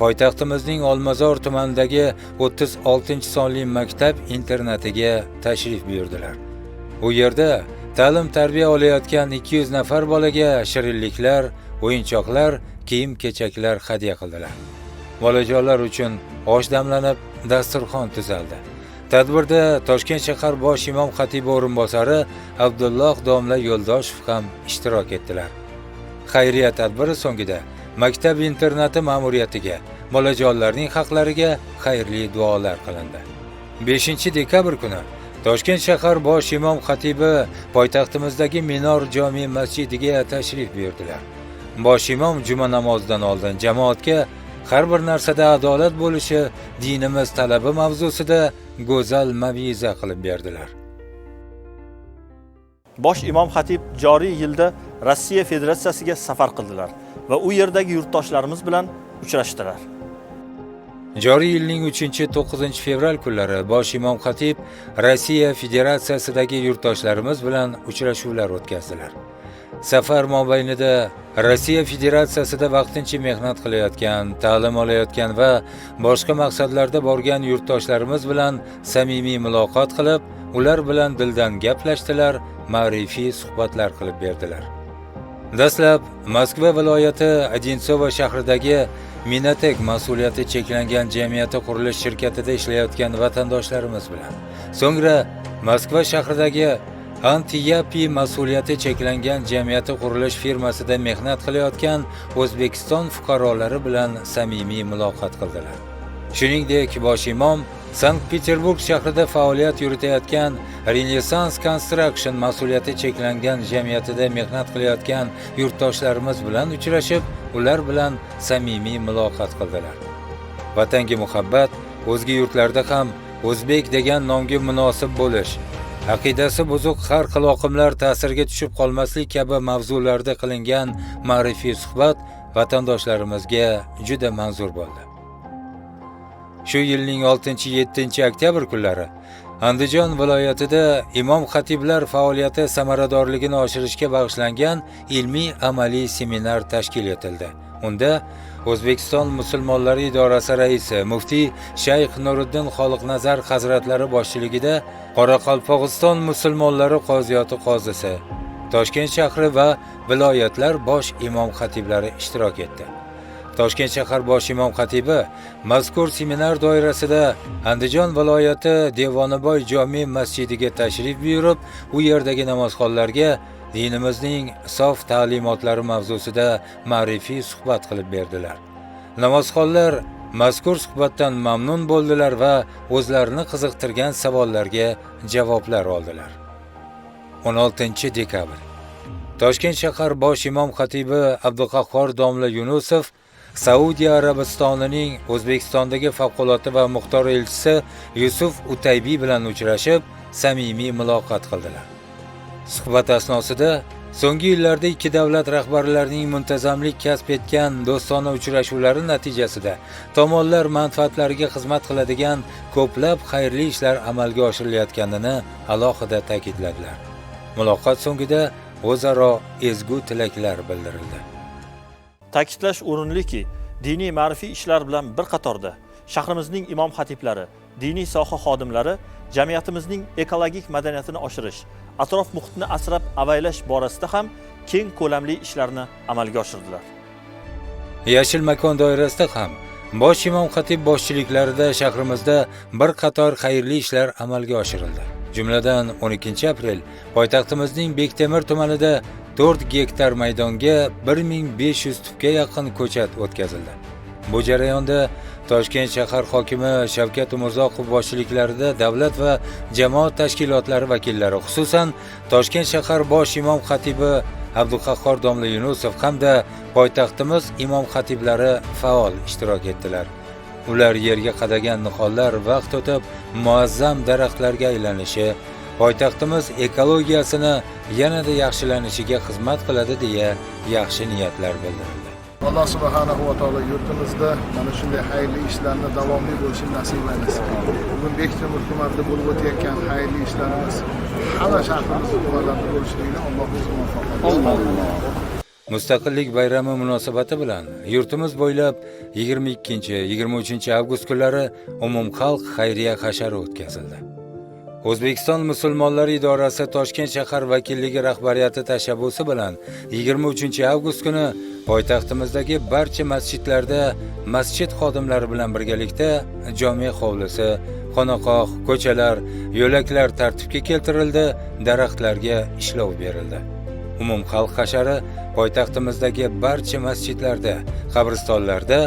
poytaxtimizning Olmazor tumanidagi 36-sonli maktab internatiga tashrif buyurdilar. U yerda ta'lim-tarbiya olayotgan 200 nafar bolaga shirinliklar, o'yinchoqlar, kiyim-kechaklar hadya qildilar. Bolajonlar uchun osh damlanib, dasturxon tuzaldi. Tadbirda Toshkent shahar bosh imom xatibi o'rinbosari Abdulloh domla Yo'ldoshev ham ishtirok etdilar. Xayriya tadbiri so'ngida maktab internati ma'muriyatiga, bolajonlarning haqlariga xayrli duolar qilindi. 5 dekabr kuni Toshkent shahar bosh imom xatibi poytaxtimizdagi Minor jome masjidiga tashrif buyurdilar. Bosh imom juma namozidan oldin jamoatga har bir narsada adolat bo'lishi dinimiz talabi mavzusida go'zal maviza qilib berdilar. Bosh imom xatib joriy yilda Rossiya Federatsiyasiga safar qildilar va u yerdagi yurtdoshlarimiz bilan uchrashdilar. Joriy yilning 3-9 fevral kunlari bosh imom xatib Rossiya Federatsiyasidagi yurtdoshlarimiz bilan uchrashuvlar o'tkazdilar. Safar mobaynida Rossiya Federatsiyasida vaqtincha mehnat qilayotgan, ta'lim olayotgan va boshqa maqsadlarda borgan yurtdoshlarimiz bilan samimiy muloqot qilib, ular bilan dildan gaplashdilar, ma'rifiy suhbatlar qilib berdilar. Dastlab Moskva viloyati Odintsovo shahridagi Minatek mas'uliyati cheklangan jamiyati qurilish shirkatida ishlayotgan vatandoshlarimiz bilan, so'ngra Moskva shahridagi Antiyapi mas'uliyati cheklangan jamiyati qurilish firmasida mehnat qilayotgan O'zbekiston fuqarolari bilan samimiy muloqot qildilar. Shuningdek, bosh imom Sankt-Peterburg shahrida faoliyat yuritayotgan Renaissance Construction mas'uliyati cheklangan jamiyatida mehnat qilayotgan yurtdoshlarimiz bilan uchrashib, ular bilan samimiy muloqot qildilar. Vatanga muhabbat, o'zga yurtlarda ham o'zbek degan nomga munosib bo'lish, aqidasi buzuq har xil oqimlar ta'siriga tushib qolmaslik kabi mavzularda qilingan ma'rifiy suhbat vatandoshlarimizga juda manzur bo'ldi. Shu yilning 6-7 oktyabr kunlari Andijon viloyatida imom xatiblar faoliyati samaradorligini oshirishga bag'ishlangan ilmiy-amaliy seminar tashkil etildi. Unda O'zbekiston musulmonlari idorasi raisi muftiy Shayx Nuriddin Xoliqnazar hazratlari boshchiligida Qoraqalpog'iston musulmonlari qoziyoti qozisi, Toshkent shahri va viloyatlar bosh imom xatiblari ishtirok etdi. Toshkent shahar bosh imom xatibi mazkur seminar doirasida Andijon viloyati Devonaboy jome masjidiga tashrif buyurib, u yerdagi namozxonlarga dinimizning sof ta'limotlari mavzusida ma'rifiy suhbat qilib berdilar. Namozxonlar mazkur suhbatdan mamnun bo'ldilar va o'zlarini qiziqtirgan savollarga javoblar oldilar. 16 dekabr. Toshkent shahar bosh imom xatibi Abduqahhor domla Yunusov Saudiya Arabistonining O'zbekistondagi favqulodda va muxtor elchisi Yusuf Utaybiy bilan uchrashib, samimiy muloqot qildilar. Suhbat asnosida so'nggi yillarda ikki davlat rahbarlarining muntazamlik kasb etgan do'stona uchrashuvlari natijasida tomonlar manfaatlariga xizmat qiladigan ko'plab xayrli ishlar amalga oshirilayotganini alohida ta'kidladilar. Muloqot so'ngida o'zaro ezgu tilaklar bildirildi. Ta'kidlash o'rinliki, diniy ma'rifiy ishlar bilan bir qatorda shahrimizning imom xatiblari, diniy soha xodimlari jamiyatimizning ekologik madaniyatini oshirish, atrof muhitni asrab avaylash borasida ham keng ko'lamli ishlarni amalga oshirdilar. Yashil makon doirasida ham bosh imom xatib boshchiliklarida shahrimizda bir qator xayrli ishlar amalga oshirildi. Jumladan 12 aprel poytaxtimizning Bektemir tumanida 4 gektar maydonga 1500 tupga yaqin ko'chat o'tkazildi. Bu jarayonda Toshkent shahar hokimi Shavkat Umurzoqov boshchiliklarida davlat va jamoat tashkilotlari vakillari, xususan Toshkent shahar bosh imom xatibi Abduqahhor domla Yunusov hamda poytaxtimiz imom xatiblari faol ishtirok etdilar. Ular yerga qadagan nihollar vaqt o'tib muazzam daraxtlarga aylanishi, poytaxtimiz ekologiyasini yanada yaxshilanishiga xizmat qiladi deya yaxshi niyatlar bildirildi. Alloh subhanahu va taolo yurtimizda mana shunday xayrli ishlarni davomli bo'lishini nasib aylasin. Bugun Bektemir tumanida bo'lib o'tayotgan xayrli ishlarimiz hamma shahrimiz tumanlarida bo'lishligini Alloh o'zi muvaffaq qilsin. Mustaqillik bayrami munosabati bilan yurtimiz bo'ylab 22-23 avgust kunlari umumxalq xayriya hashari o'tkazildi. O'zbekiston musulmonlari idorasi Toshkent shahar vakilligi rahbariyati tashabbusi bilan 23 avgust kuni poytaxtimizdagi barcha masjidlarda masjid xodimlari bilan birgalikda jome hovlisi, xonaqoh, ko'chalar, yo'laklar tartibga keltirildi, daraxtlarga ishlov berildi. Umumxalq hashari poytaxtimizdagi barcha masjidlarda, qabristonlarda,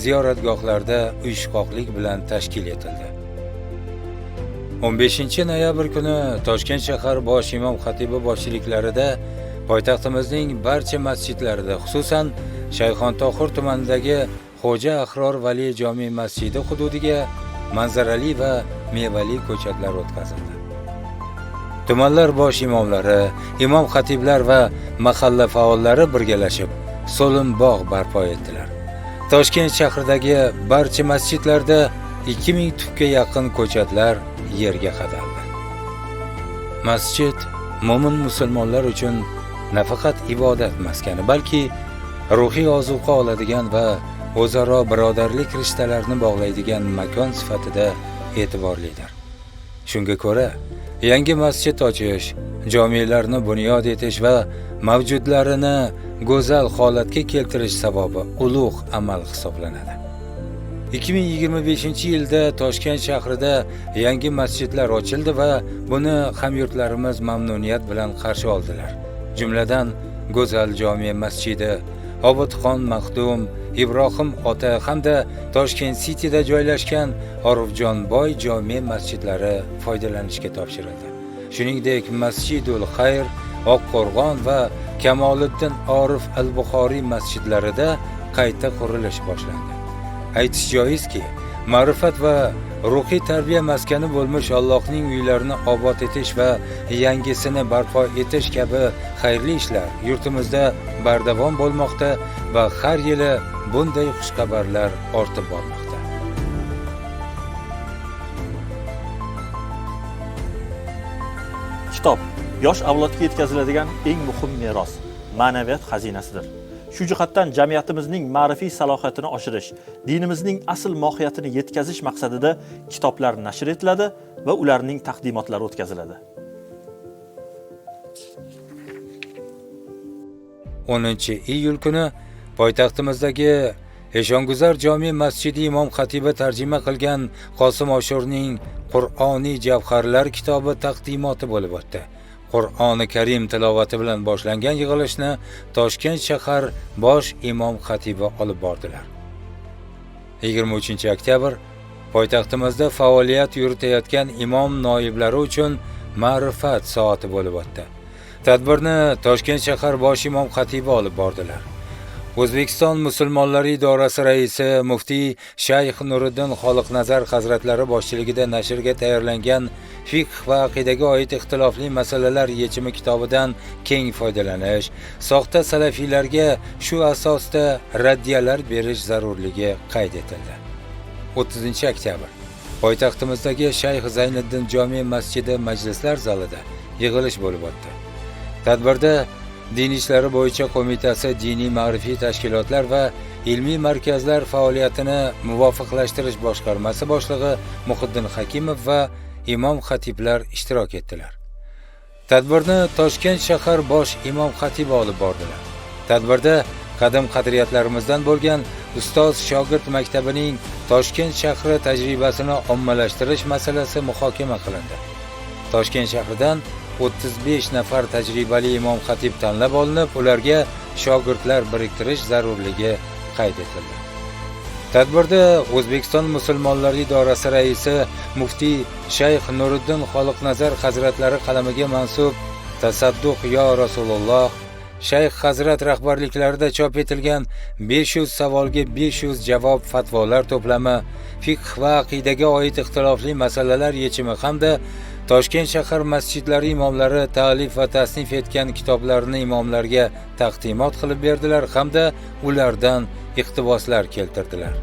ziyoratgohlarda uyushqoqlik bilan tashkil etildi. 15 noyabr kuni Toshkent shahar bosh imom xatibi boshchiliklarida poytaxtimizning barcha masjidlarida, xususan Shayxontohur tumanidagi Xo'ja Ahror Vali jome masjidi hududiga manzarali va mevali ko'chatlar o'tkazildi. Tumanlar bosh imomlari, imom xatiblar va mahalla faollari birgalashib so'lim bog' barpo etdilar. Toshkent shahridagi barcha masjidlarda 2000 tupga yaqin ko'chatlar yerga qadaldi. Masjid mo'min musulmonlar uchun nafaqat ibodat maskani, balki ruhiy ozuqa oladigan va o'zaro birodarlik rishtalarini bog'laydigan makon sifatida e'tiborlidir. Shunga ko'ra, Yangi masjid ochish, jomelarni bunyod etish va mavjudlarini go'zal holatga keltirish savobi ulug' amal hisoblanadi. 2025-yilda Toshkent shahrida yangi masjidlar ochildi va buni hamyurtlarimiz mamnuniyat bilan qarshi oldilar. Jumladan, Go'zal jome masjidi, Obidxon Maxdum, Ibrohim ota hamda Toshkent Cityda joylashgan Orifjonboy jome masjidlari foydalanishga topshirildi. Shuningdek, Masjidul Xayr, Oqqo'rg'on va Kamoliddin Orif al-Buxoriy masjidlarida qayta qurilish boshlandi. Aytish joizki, ma'rifat va ruhiy tarbiya maskani bo'lmish Allohning uylarini obod etish va yangisini barpo etish kabi xayrli ishlar yurtimizda bardavom bo'lmoqda va har yili bunday xushxabarlar ortib bormoqda. Kitob yosh avlodga yetkaziladigan eng muhim meros, ma'naviyat xazinasidir. Shu jihatdan jamiyatimizning ma'rifiy salohiyatini oshirish, dinimizning asl mohiyatini yetkazish maqsadida kitoblar nashr etiladi va ularning taqdimotlari o'tkaziladi. 10-iyul kuni poytaxtimizdagi Eshonguzar jome masjidi imom xatibi tarjima qilgan Qosim Oshurning Qur'oniy javharlar kitobi taqdimoti bo'lib o'tdi. Qur'oni Karim tilovati bilan boshlangan yig'ilishni Toshkent shahar bosh imom xatibi olib bordilar. 23-oktyabr poytaxtimizda faoliyat yuritayotgan imom noiblari uchun ma'rifat soati bo'lib o'tdi. Tadbirni Toshkent shahar bosh imom xatibi olib bordilar. O'zbekiston musulmonlari idorasi raisi muftiy Shayx Nuriddin Xoliqnazar hazratlari boshchiligida nashrga tayyorlangan Fiqh va aqidaga oid ixtilofli masalalar yechimi kitobidan keng foydalanish, soxta salafiylarga shu asosda raddiyalar berish zarurligi qayd etildi. 30-oktyabr poytaxtimizdagi Shayx Zayniddin jome masjidi majlislar zalida yig'ilish bo'lib o'tdi. Tadbirda Din ishlari bo'yicha qo'mitasi diniy ma'rifiy tashkilotlar va ilmiy markazlar faoliyatini muvofiqlashtirish boshqarmasi boshlig'i Muhiddin Hakimov va imom xatiblar ishtirok etdilar. Tadbirni Toshkent shahar bosh imom xatibi olib bordilar. Tadbirda qadim qadriyatlarimizdan bo'lgan ustoz shogird maktabining Toshkent shahri tajribasini ommalashtirish masalasi muhokama qilindi. Toshkent shahridan 35 nafar tajribali imom xatib tanlab olinib, ularga shogirdlar biriktirish zarurligi qayd etildi. Tadbirda O'zbekiston musulmonlari idorasi raisi muftiy Shayx Nuriddin Xoliqnazar hazratlari qalamiga mansub Tasadduq yo Rasululloh, Shayx hazrat rahbarliklarida chop etilgan 500 savolga 500 javob fatvolar to'plami, fiqh va aqidaga oid ixtilofli masalalar yechimi hamda Toshkent shahar masjidlari imomlari ta'lif va tasnif etgan kitoblarni imomlarga taqdimot qilib berdilar hamda ulardan iqtiboslar keltirdilar.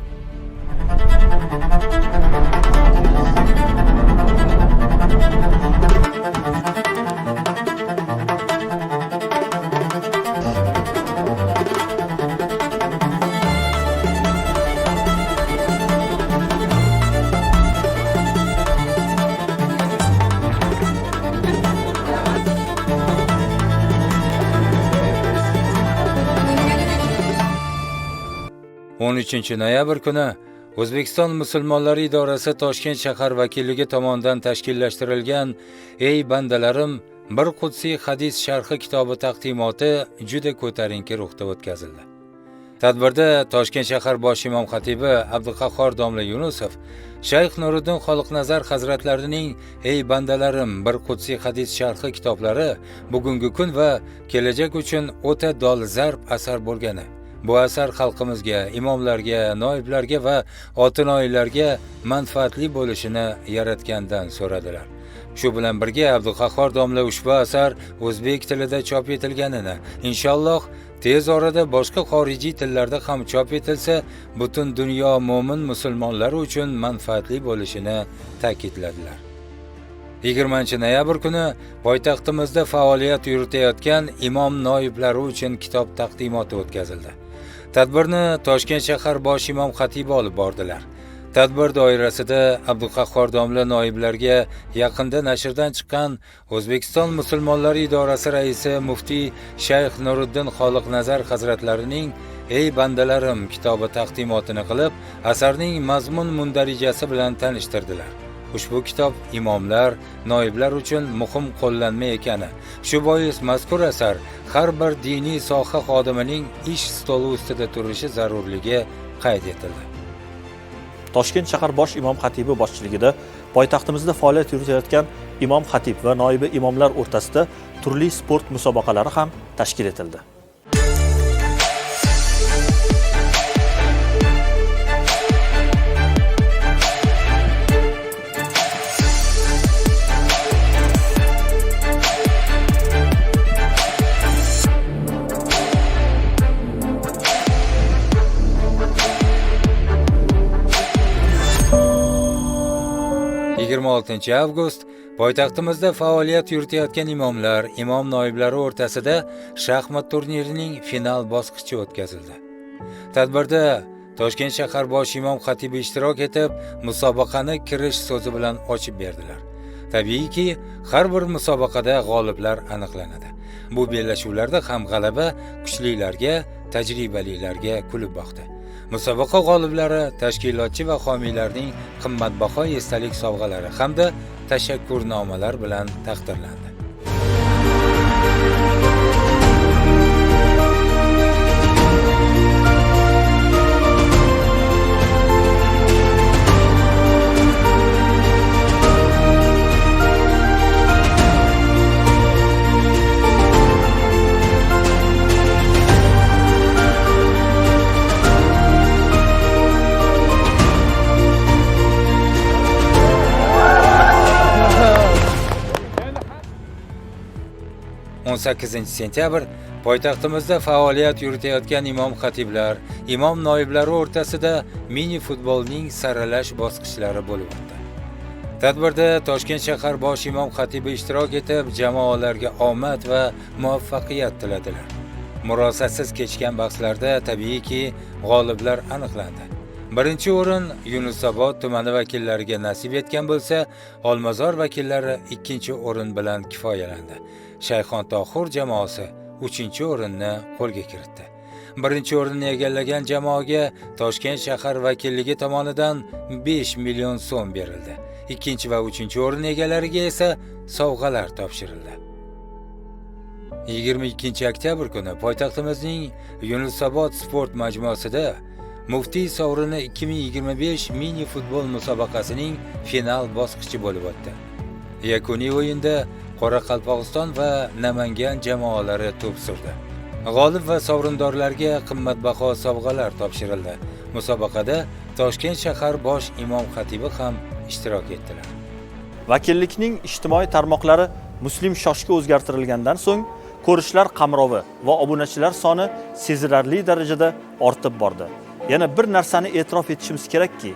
13-noyabr kuni O'zbekiston musulmonlari idorasi Toshkent shahar vakilligi tomonidan tashkillashtirilgan Ey bandalarim, bir qudsiy hadis sharhi kitobi taqdimoti juda ko'tarinki ruhda o'tkazildi. Tadbirda Toshkent shahar bosh imom xatibi Abduqahhor domla Yunusov Shayx Nuriddin Xoliqnazar hazratlarining Ey bandalarim, bir qudsiy hadis sharhi kitoblari bugungi kun va kelajak uchun o'ta dolzarb asar bo'lgani, bu asar xalqimizga, imomlarga, noiblarga va otinoylarga manfaatli bo'lishini yaratgandan so'radilar. Shu bilan birga Abduqahhor domla ushbu asar o'zbek tilida chop etilganini, inshaalloh tez orada boshqa xorijiy tillarda ham chop etilsa, butun dunyo mo'min musulmonlari uchun manfaatli bo'lishini ta'kidladilar. 20-noyabr kuni poytaxtimizda faoliyat yuritayotgan imom noiblari uchun kitob taqdimoti o'tkazildi. Tadbirni Toshkent shahar bosh imom xatibi olib bordilar. Tadbir doirasida Abduqahhor domla noiblarga yaqinda nashrdan chiqqan O'zbekiston musulmonlari idorasi raisi muftiy Shayx Nuriddin Xoliqnazar hazratlarining Ey bandalarim kitobi taqdimotini qilib, asarning mazmun mundarijasi bilan tanishtirdilar. Ushbu kitob imomlar, noiblar uchun muhim qo'llanma ekani. Shu bois mazkur asar har bir diniy soha xodimining ish stoli ustida turishi zarurligi qayd etildi. Toshkent shahar bosh imom xatibi boshchiligida poytaxtimizda faoliyat yuritayotgan imom xatib va noibi imomlar o'rtasida turli sport musobaqalari ham tashkil etildi. avgust poytaxtimizda faoliyat yuritayotgan imomlar, imom noiblari o'rtasida shaxmat turnirining final bosqichi o'tkazildi. Tadbirda Toshkent shahar bosh imom xatibi ishtirok etib, musobaqani kirish so'zi bilan ochib berdilar. Tabiiyki, har bir musobaqada g'oliblar aniqlanadi. Bu bellashuvlarda ham g'alaba kuchlilarga, tajribalilarga kulib boqdi. Musobaqa g'oliblari tashkilotchi va homiylarning qimmatbaho esdalik sovg'alari hamda tashakkurnomalar bilan taqdirlandi. 18 sentyabr poytaxtimizda faoliyat yuritayotgan imom xatiblar, imom noiblari o'rtasida mini futbolning saralash bosqichlari bo'lib o'tdi. Tadbirda Toshkent shahar bosh imom xatibi ishtirok etib, jamoalarga omad va muvaffaqiyat tiladilar. Murosasiz kechgan bahslarda tabiiyki g'oliblar aniqlandi. Birinchi o'rin Yunusobod tumani vakillariga nasib etgan bo'lsa, Olmazor vakillari ikkinchi o'rin bilan kifoyalandi. Shayxontohur jamoasi 3-o'rinni qo'lga kiritdi. Birinchi o'rinni egallagan jamoaga Toshkent shahar vakilligi tomonidan 5 million so'm berildi. Ikkinchi va 3-o'rin egalariga esa sovg'alar topshirildi. 22 oktyabr kuni poytaxtimizning Yunusobod sport majmuasida Muftiy sovrini 2025 mini futbol musobaqasining final bosqichi bo'lib o'tdi. Yakuniy o'yinda Qoraqalpog'iston va Namangan jamoalari to'p surdi. G'olib va sovrindorlarga qimmatbaho sovg'alar topshirildi. Musobaqada Toshkent shahar bosh imom xatibi ham ishtirok etdilar. Vakillikning ijtimoiy tarmoqlari Muslim Shoshga o'zgartirilgandan so'ng ko'rishlar qamrovi va obunachilar soni sezilarli darajada ortib bordi. Yana bir narsani e'tirof etishimiz kerakki,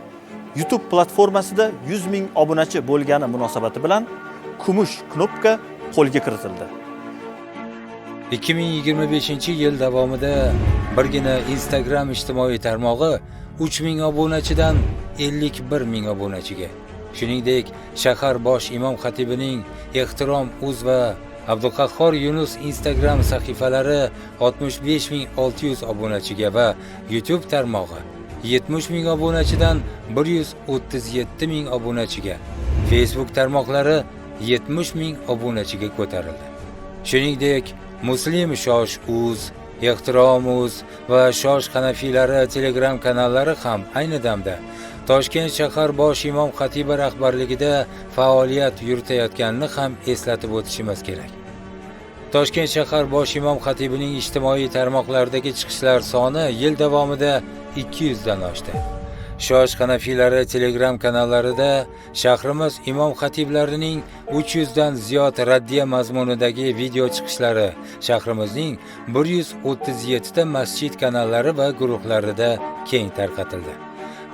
YouTube platformasida 100 ming obunachi bo'lgani munosabati bilan kumush knopka qo'lga kiritildi. 2025-yil davomida birgina Instagram ijtimoiy tarmog'i 3000 obunachidan 51 ming obunachiga, shuningdek, shahar bosh imom xatibining Ehtirom Uz va Abduqahhor Yunus Instagram sahifalari 65600 obunachiga va YouTube tarmog'i 70 ming obunachidan 137 ming obunachiga, Facebook tarmoqlari 70 ming obunachiga ko'tarildi. Shuningdek, Muslim Shosh Uz, Ehtirom Uz va Shosh Hanafiylari Telegram kanallari ham ayni damda Toshkent shahar bosh imom xatibi rahbarligida faoliyat yuritayotganini ham eslatib o'tishimiz kerak. Toshkent shahar bosh imom xatibining ijtimoiy tarmoqlardagi chiqishlar soni yil davomida 200 dan oshdi. Shosh Hanafiylari Telegram kanallarida shahrimiz imom xatiblarining 300 dan ziyod raddiya mazmunidagi video chiqishlari shahrimizning 137 ta masjid kanallari va guruhlarida keng tarqatildi.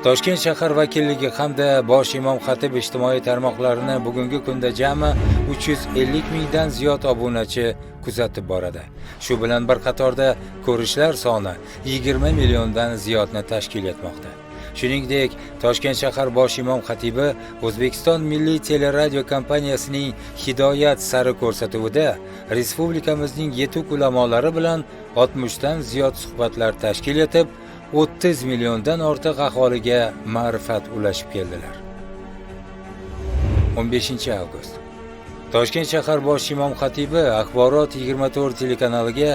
Toshkent shahar vakilligi hamda bosh imom xatib ijtimoiy tarmoqlarini bugungi kunda jami 350 mingdan ziyod obunachi kuzatib boradi. Shu bilan bir qatorda ko'rishlar soni 20 milliondan ziyodni tashkil etmoqda. Shuningdek, Toshkent shahar bosh imom xatibi O'zbekiston Milliy teleradio kompaniyasining Hidoyat sari ko'rsatuvida respublikamizning yetuk ulamolari bilan 60 dan ziyod suhbatlar tashkil etib, 30 milliondan ortiq aholiga ma'rifat ulashib keldilar. 15 avgust. Toshkent shahar bosh imom xatibi Axborot 24 telekanaliga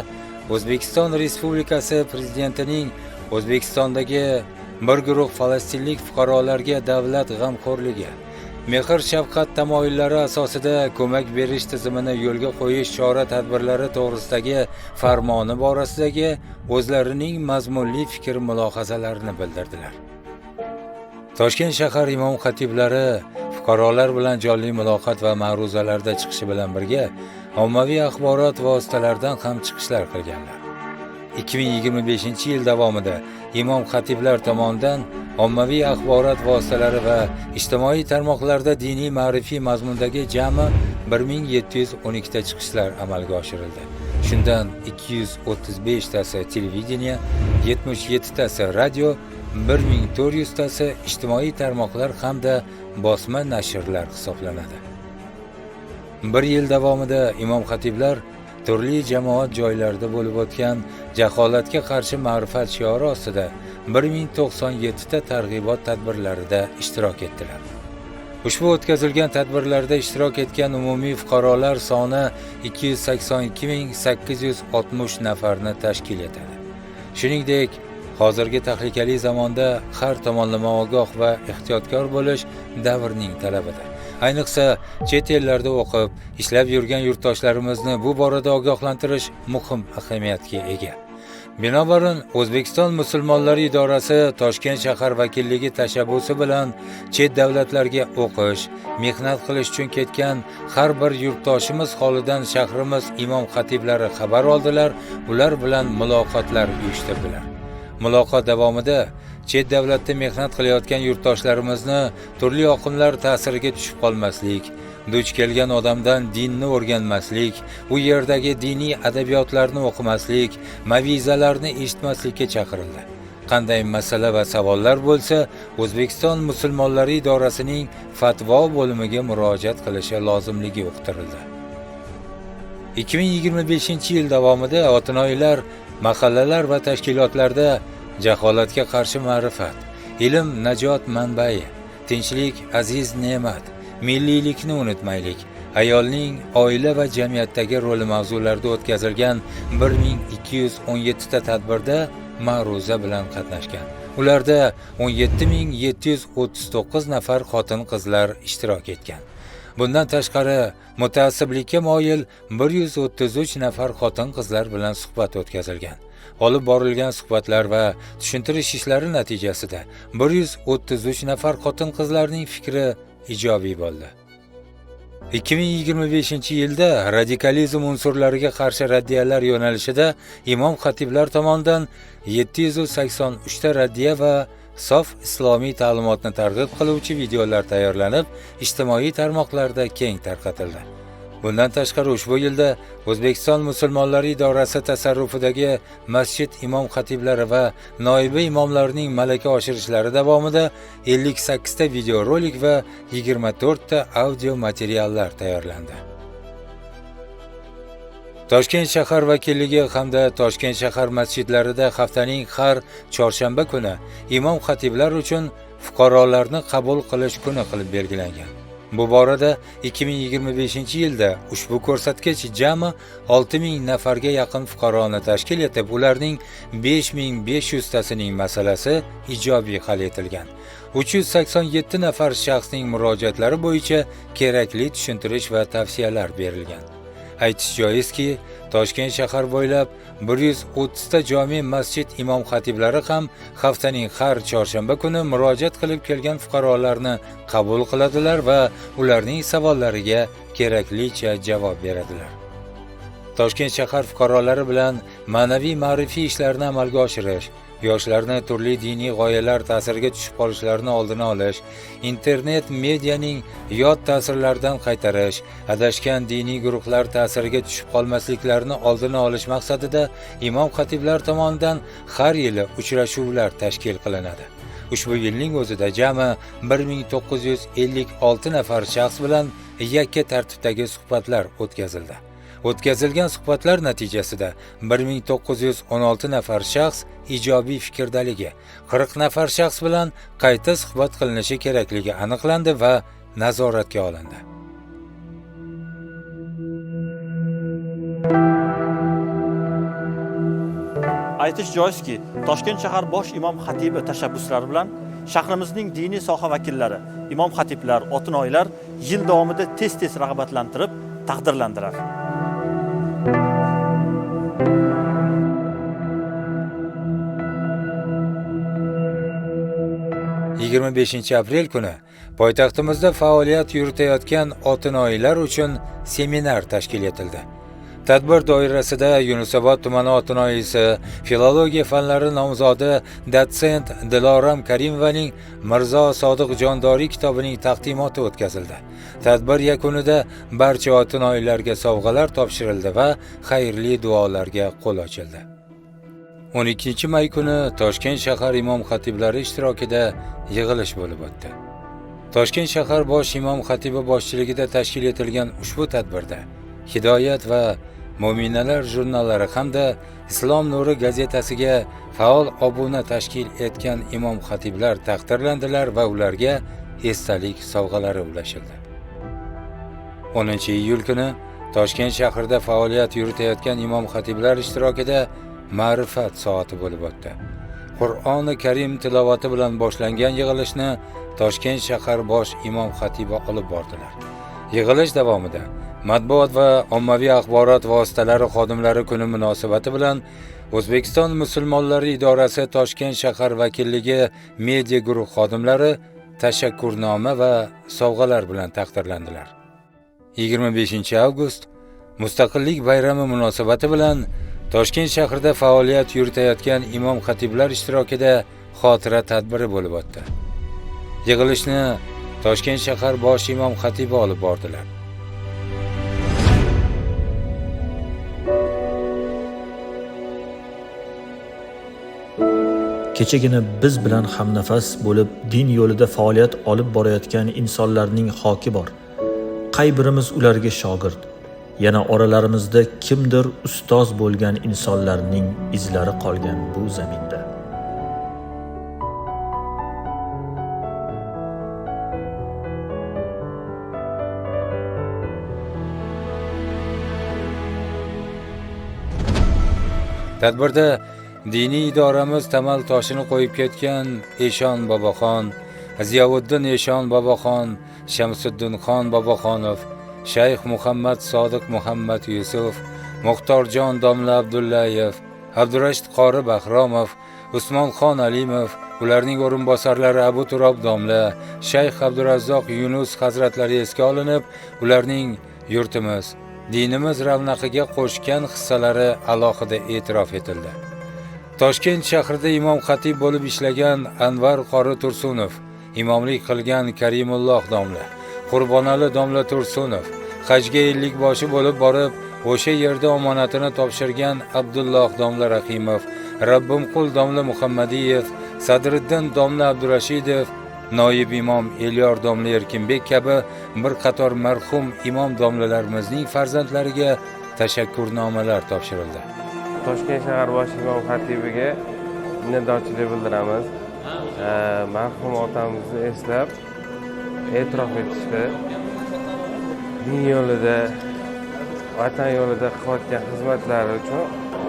O'zbekiston Respublikasi prezidentining O'zbekistondagi bir guruh falastinlik fuqarolarga davlat g'amxo'rligi, mehr-shafqat tamoyillari asosida ko'mak berish tizimini yo'lga qo'yish chora-tadbirlari to'g'risidagi farmoni borasidagi o'zlarining mazmunli fikr-mulohazalarini bildirdilar. Toshkent shahar imom xatiblari fuqarolar bilan jonli muloqot va ma'ruzalarda chiqishi bilan birga ommaviy axborot vositalaridan ham chiqishlar qilganlar. 2025-yil davomida imom xatiblar tomonidan ommaviy axborot vositalari va ijtimoiy tarmoqlarda diniy ma'rifiy mazmundagi jami 1712 ta chiqishlar amalga oshirildi. Shundan 235 tasi televideniye, 77 tasi radio, 1400 tasi ijtimoiy tarmoqlar hamda bosma nashrlar hisoblanadi. Bir yil davomida imom xatiblar turli jamoat joylarida bo'lib o'tgan jaholatga qarshi ma'rifat shiori ostida 1097 ta targ'ibot tadbirlarida ishtirok etdilar. Ushbu o'tkazilgan tadbirlarda ishtirok etgan umumiy fuqarolar soni 282860 nafarni tashkil etadi. Shuningdek, hozirgi tahlikali zamonda har tomonlama ogoh va ehtiyotkor bo'lish davrning talabidir. Ayniqsa, chet ellarda o'qib, ishlab yurgan yurtdoshlarimizni bu borada ogohlantirish muhim ahamiyatga ega. Binobarin, O'zbekiston musulmonlari idorasi Toshkent shahar vakilligi tashabbusi bilan chet davlatlarga o'qish, mehnat qilish uchun ketgan har bir yurtdoshimiz holidan shahrimiz imom xatiblari xabar oldilar, ular bilan muloqotlar uyushtirdilar. Muloqot davomida chet davlatda mehnat qilayotgan yurtdoshlarimizni turli oqimlar ta'siriga tushib qolmaslik, duch kelgan odamdan dinni o'rganmaslik, u yerdagi diniy adabiyotlarni o'qimaslik, mavizalarni eshitmaslikka chaqirildi. Qanday masala va savollar bo'lsa, O'zbekiston musulmonlari idorasining fatvo bo'limiga murojaat qilishi lozimligi uqtirildi. 2025-yil davomida otinoyilar mahallalar va tashkilotlarda jaholatga qarshi ma'rifat, ilm najot manbai, tinchlik aziz ne'mat, milliylikni unutmaylik, ayolning oila va jamiyatdagi roli mavzularida o'tkazilgan 1217 ta tadbirda ma'ruza bilan qatnashgan. Ularda 17739 nafar xotin-qizlar ishtirok etgan. Bundan tashqari, mutaassiblikka moyil 133 nafar xotin-qizlar bilan suhbat o'tkazilgan. Olib borilgan suhbatlar va tushuntirish ishlari natijasida 133 nafar xotin-qizlarning fikri ijobiy bo'ldi. 2025-yilda radikalizm unsurlariga qarshi raddiyalar yo'nalishida imom xatiblar tomonidan 783 ta raddiya va sof islomiy ta'limotni targ'ib qiluvchi videolar tayyorlanib, ijtimoiy tarmoqlarda keng tarqatildi. Bundan tashqari, ushbu yilda O'zbekiston musulmonlari idorasi tasarrufidagi masjid imom xatiblari va noibi imomlarining malaka oshirishlari davomida 58 ta videorolik va 24 ta audio materiallar tayyorlandi. Toshkent shahar vakilligi hamda Toshkent shahar masjidlarida haftaning har chorshanba kuni imom xatiblar uchun fuqarolarni qabul qilish kuni qilib belgilangan. Bu borada 2025-yilda ushbu ko'rsatkich jami 6000 nafarga yaqin fuqaroni tashkil etib, ularning 5500 tasining masalasi ijobiy hal etilgan. 387 nafar shaxsning murojaatlari bo'yicha kerakli tushuntirish va tavsiyalar berilgan. Aytish joizki, Toshkent shahar bo'ylab 130 ta jome masjid imom xatiblari ham haftaning har chorshanba kuni murojaat qilib kelgan fuqarolarni qabul qiladilar va ularning savollariga keraklicha javob beradilar. Toshkent shahar fuqarolari bilan ma'naviy ma'rifiy ishlarni amalga oshirish, yoshlarni turli diniy g'oyalar ta'siriga tushib qolishlarini oldini olish, internet medianing yot ta'sirlaridan qaytarish, adashgan diniy guruhlar ta'siriga tushib qolmasliklarini oldini olish maqsadida imom xatiblar tomonidan har yili uchrashuvlar tashkil qilinadi. Ushbu yilning o'zida jami 1956 nafar shaxs bilan yakka tartibdagi suhbatlar o'tkazildi. O'tkazilgan suhbatlar natijasida 1916 nafar shaxs ijobiy fikrdaligi, 40 nafar shaxs bilan qayta suhbat qilinishi kerakligi aniqlandi va nazoratga olindi. Aytish joizki, Toshkent shahar bosh imom xatibi tashabbuslari bilan shahrimizning diniy soha vakillari, imom xatiblar, otinoylar yil davomida tez-tez rag'batlantirib, taqdirlandilar. 25 aprel kuni poytaxtimizda faoliyat yuritayotgan otinoylar uchun seminar tashkil etildi. Tadbir doirasida Yunusobod tumani otinoyisi, filologiya fanlari nomzodi, dotsent Diloram Karimovaning Mirzo Sodiq Jondoriy kitobining taqdimoti o'tkazildi. Tadbir yakunida barcha otinoylarga sovg'alar topshirildi va xayrli duolarga qo'l ochildi. 12 may kuni Toshkent shahar imom xatiblari ishtirokida yig'ilish bo'lib o'tdi. Toshkent shahar bosh imom xatibi boshchiligida tashkil etilgan ushbu tadbirda Hidoyat va Mo'minalar jurnallari hamda Islom nuri gazetasiga faol obuna tashkil etgan imom xatiblar taqdirlandilar va ularga esdalik sovg'alari ulashildi. 10 iyul kuni Toshkent shahrida faoliyat yuritayotgan imom xatiblar ishtirokida ma'rifat soati bo'lib o'tdi. Qur'oni Karim tilovati bilan boshlangan yig'ilishni Toshkent shahar bosh imom xatibi olib bordilar. Yig'ilish davomida Matbuot va ommaviy axborot vositalari xodimlari kuni munosabati bilan O'zbekiston musulmonlari idorasi Toshkent shahar vakilligi media guruh xodimlari tashakkurnoma va sovg'alar bilan taqdirlandilar. 25 avgust Mustaqillik bayrami munosabati bilan Toshkent shahrida faoliyat yuritayotgan imom xatiblar ishtirokida xotira tadbiri bo'lib o'tdi. Yig'ilishni Toshkent shahar bosh imom xatibi olib bordilar. Kechagina biz bilan hamnafas bo'lib din yo'lida faoliyat olib borayotgan insonlarning xoki bor. Qay birimiz ularga shogird, yana oralarimizda kimdir ustoz bo'lgan insonlarning izlari qolgan bu zaminda. Tadbirda diniy idoramiz tamal toshini qo'yib ketgan Eshon Boboxon, Ziyovuddin Eshon Boboxon, Shamsuddinxon Boboxonov, Shayx Muhammad Sodiq Muhammad Yusuf, Muxtorjon Domla Abdullayev, Abdurashid Qori Bahromov, Usmonxon Alimov, ularning o'rinbosarlari Abu Turob domla, Shayx Abdurazzoq Yunus hazratlari esga olinib, ularning yurtimiz, dinimiz ravnaqiga qo'shgan hissalari alohida e'tirof etildi. Toshkent shahrida imom xatib bo'lib ishlagan Anvar Qori Tursunov, imomlik qilgan Karimulloh domla, Qurbonali domla Tursunov, hajga ellikboshi bo'lib borib, o'sha yerda omonatini topshirgan Abdulloh domla Rahimov, Rabbimqul domla Muhammadiyev, Sadriddin domla Abdurashidov, noib imom Elyor domla Erkinbek kabi bir qator marhum imom domlalarimizning farzandlariga tashakkurnomalar topshirildi. Toshkent shahar bosh imom xatibiga minnatdorchilik bildiramiz. Marhum otamizni eslab e'tirof etishdi. Din yo'lida, vatan yo'lida qilayotgan xizmatlari uchun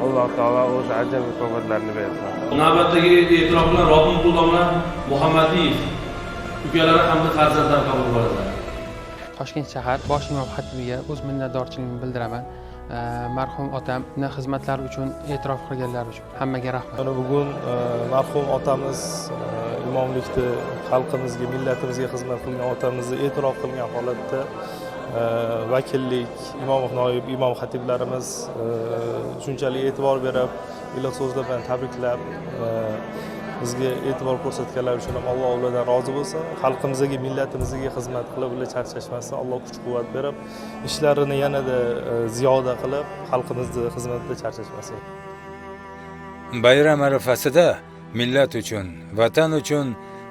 Alloh taolo o'z ajr mukofotlarini bersin. Navbatdagi e'tirof bilan Robinqul domla Muhammadiyev ukalari hamda farzandlari qabul qiladilar. Toshkent shahar bosh imom xatibiga o'z minnatdorchiligimni bildiraman. Marhum otamni xizmatlari uchun e'tirof qilganlari uchun hammaga rahmat. Mana bugun marhum otamiz imomlikda xalqimizga, millatimizga xizmat qilgan otamizni e'tirof qilgan holatda vakillik, imom noib imom xatiblarimiz shunchalik e'tibor berib, iliq so'zlar bilan tabriklab, bizga e'tibor ko'rsatganlar uchun ham Alloh ulardan rozi bo'lsin. Xalqimizga, millatimizga xizmat qilib, ular charchashmasin, Alloh kuch-quvvat berib, ishlarini yanada ziyoda qilib, xalqimizni xizmatida charchashmasin. Bayram arafasida millat uchun, vatan uchun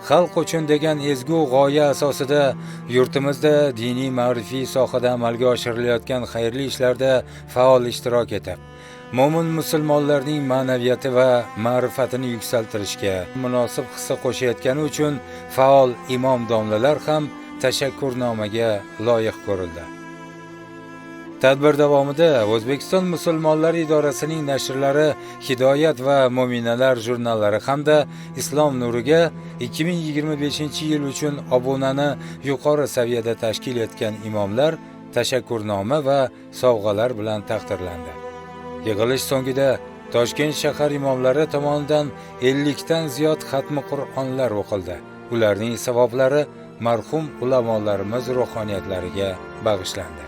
xalq uchun degan ezgu g'oya asosida yurtimizda diniy ma'rifiy sohada amalga oshirilayotgan xayrli ishlarda faol ishtirok etib, mo'min musulmonlarning ma'naviyati va ma'rifatini yuksaltirishga munosib hissa qo'shayotgani uchun faol imom domlalar ham tashakkurnomaga loyiq ko'rildi. Tadbir davomida O'zbekiston musulmonlari idorasining nashrlari Hidoyat va Mo'minalar jurnallari hamda Islom nuriga 2025-yil uchun obunani yuqori saviyada tashkil etgan imomlar tashakkurnoma va sovg'alar bilan taqdirlandi. Yig'ilish so'ngida Toshkent shahar imomlari tomonidan 50 dan ziyod xatmi Qur'onlar o'qildi. Ularning savoblari marhum ulamolarimiz ruhoniyatlariga bag'ishlandi.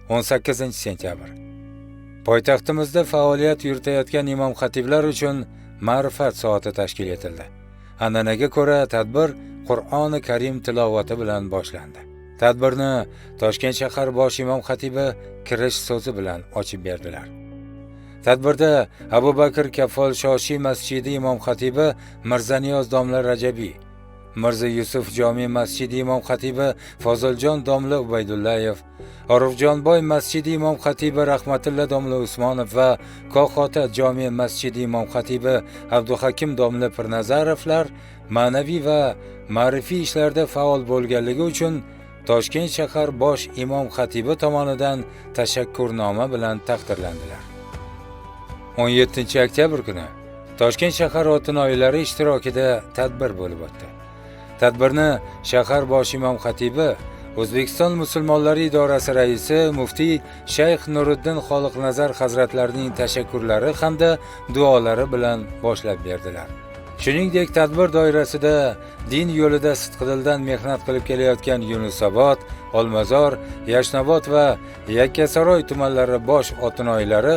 18 sentyabr. Poytaxtimizda faoliyat yuritayotgan imom xatiblar uchun ma'rifat soati tashkil etildi. An'anaga ko'ra tadbir Qur'oni Karim tilovati bilan boshlandi. Tadbirni Toshkent shahar bosh imom xatibi kirish so'zi bilan ochib berdilar. Tadbirda Abu Bakr Kaffol Shoshiy masjidi imom xatibi Mirzaniyoz domla Rajabiy, Mirza Yusuf jome masjidi imom xatibi Foziljon domla Ubaydullayev, Orifjonboy masjidi imom xatibi Rahmatilla domla Usmonov va Ko'xota jome masjidi imom xatibi Abduhakim domla Pirnazarovlar ma'naviy va ma'rifiy ishlarda faol bo'lganligi uchun Toshkent shahar bosh imom xatibi tomonidan tashakkurnoma bilan taqdirlandilar. 17 oktyabr kuni Toshkent shahar otinoylari ishtirokida tadbir bo'lib o'tdi. Tadbirni shahar bosh imom xatibi, O'zbekiston musulmonlari idorasi raisi muftiy Shayx Nuriddin Xoliqnazar hazratlarining tashakkurlari hamda duolari bilan boshlab berdilar. Shuningdek, tadbir doirasida din yo'lida sidqidildan mehnat qilib kelayotgan Yunusobod, Olmazor, Yashnobod va Yakkasaroy tumanlari bosh otinoylari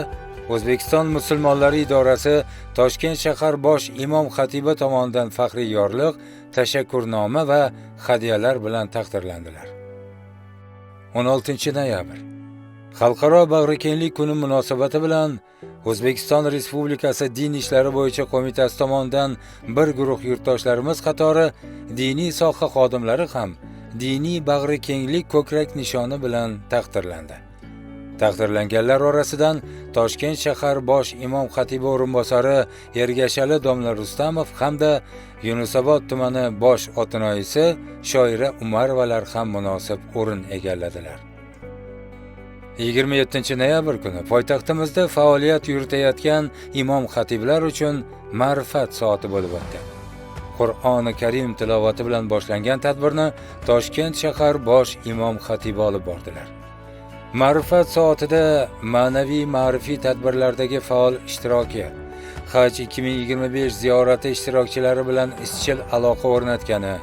O'zbekiston musulmonlari idorasi Toshkent shahar bosh imom xatibi tomonidan faxriy yorliq, tashakkurnoma va hadyalar bilan taqdirlandilar. 16 noyabr. Xalqaro bag'rikenglik kuni munosabati bilan O'zbekiston Respublikasi Din ishlari bo'yicha qo'mitasi tomonidan bir guruh yurtdoshlarimiz qatori diniy soha xodimlari ham diniy bag'rikenglik ko'krak nishoni bilan taqdirlandi. Taqdirlanganlar orasidan Toshkent shahar bosh imom xatibi o'rinbosari Ergashali domla Rustamov hamda Yunusobod tumani bosh otinoyisi Shoira Umarovalar ham munosib o'rin egalladilar. 27 noyabr kuni poytaxtimizda faoliyat yuritayotgan imom xatiblar uchun ma'rifat soati bo'lib o'tdi. Qur'oni Karim tilovati bilan boshlangan tadbirni Toshkent shahar bosh imom xatibi olib bordilar. Ma'rifat soatida ma'naviy ma'rifiy tadbirlardagi faol ishtiroki, Haj 2025 ziyorati ishtirokchilari bilan izchil aloqa o'rnatgani,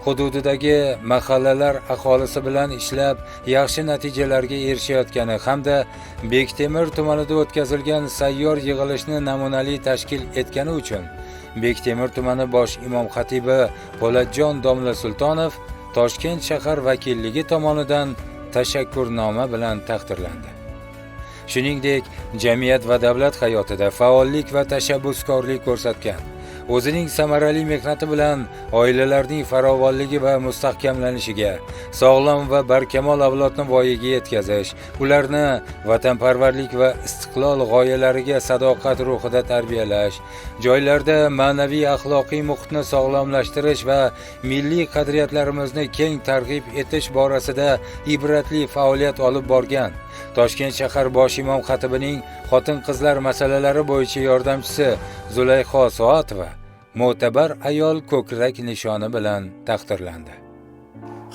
hududidagi mahallalar aholisi bilan ishlab yaxshi natijalarga erishayotgani hamda Bektemir tumanida o'tkazilgan sayyor yig'ilishni namunali tashkil etgani uchun Bektemir tumani bosh imom xatibi Po'latjon domla Sultonov Toshkent shahar vakilligi tomonidan tashakkurnoma bilan taqdirlandi. Shuningdek, jamiyat va davlat hayotida faollik va tashabbuskorlik ko'rsatgan, o'zining samarali mehnati bilan oilalarning farovonligi va mustahkamlanishiga, sog'lom va barkamol avlodni voyaga yetkazish, ularni vatanparvarlik va istiqlol g'oyalariga sadoqat ruhida tarbiyalash, joylarda ma'naviy axloqiy muhitni sog'lomlashtirish va milliy qadriyatlarimizni keng targ'ib etish borasida ibratli faoliyat olib borgan Toshkent shahar bosh imom xatibining xotin-qizlar masalalari bo'yicha yordamchisi Zulayho Soatova mo'tabar ayol ko'krak nishoni bilan taqdirlandi.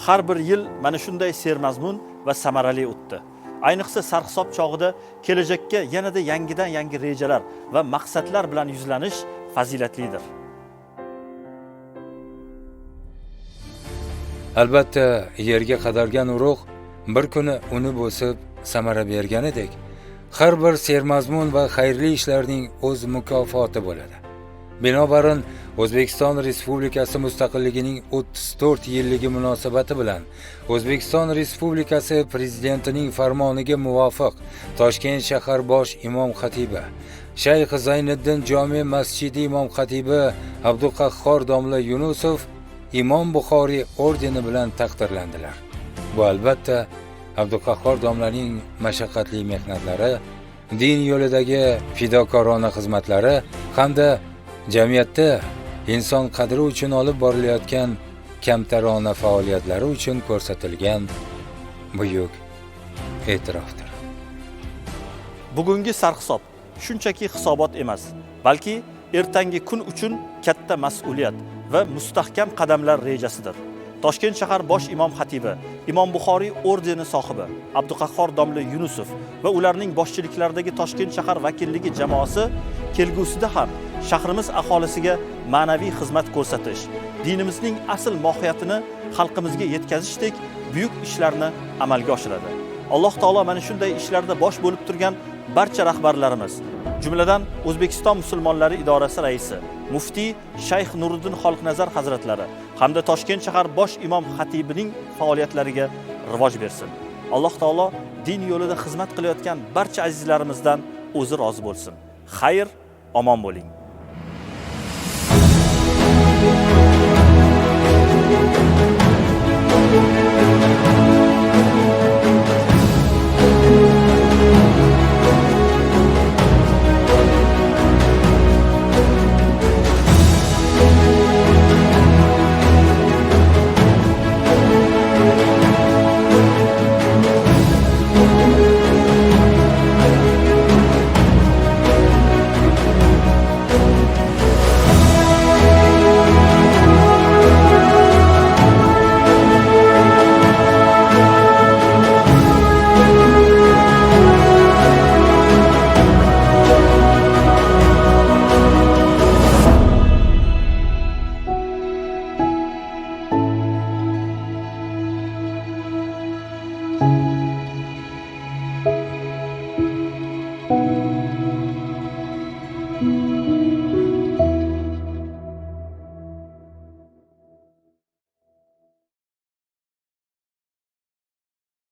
Har bir yil mana shunday sermazmun va samarali o'tdi. Ayniqsa sarhisob chog'ida kelajakka yanada yangidan yangi rejalar va maqsadlar bilan yuzlanish fazilatlidir. Albatta, yerga qadalgan urug' bir kuni uni bo'sib samara berganidek, har bir sermazmun va xayrli ishlarning o'z mukofoti bo'ladi. Binobarin, O'zbekiston Respublikasi mustaqilligining 34 yilligi munosabati bilan O'zbekiston Respublikasi Prezidentining farmoniga muvofiq Toshkent shahar bosh imom xatibi, Shayx Zayniddin jome masjidi imom xatibi Abduqahhor domla Yunusov Imom Buxoriy ordeni bilan taqdirlandilar. Bu albatta Abduqahhor domlaning mashaqqatli mehnatlari, din yo'lidagi fidokorona xizmatlari hamda jamiyatda inson qadri uchun olib borilayotgan kamtarona faoliyatlari uchun ko'rsatilgan buyuk e'tirofdir. Bugungi sarhisob shunchaki hisobot emas, balki ertangi kun uchun katta mas'uliyat va mustahkam qadamlar rejasidir. Toshkent shahar bosh imom xatibi, Imom Buxoriy ordeni sohibi Abduqahhor domla Yunusov va ularning boshchiliklaridagi Toshkent shahar vakilligi jamoasi kelgusida ham shahrimiz aholisiga ma'naviy xizmat ko'rsatish, dinimizning asl mohiyatini xalqimizga yetkazishdek buyuk ishlarni amalga oshiradi. Alloh taolo mana shunday ishlarda bosh bo'lib turgan barcha rahbarlarimiz, jumladan O'zbekiston musulmonlari idorasi raisi muftiy Shayx Nuriddin Xoliqnazar hazratlari hamda Toshkent shahar bosh imom xatibining faoliyatlariga rivoj bersin. Alloh taolo din yo'lida xizmat qilayotgan barcha azizlarimizdan o'zi rozi bo'lsin. Xayr, omon bo'ling.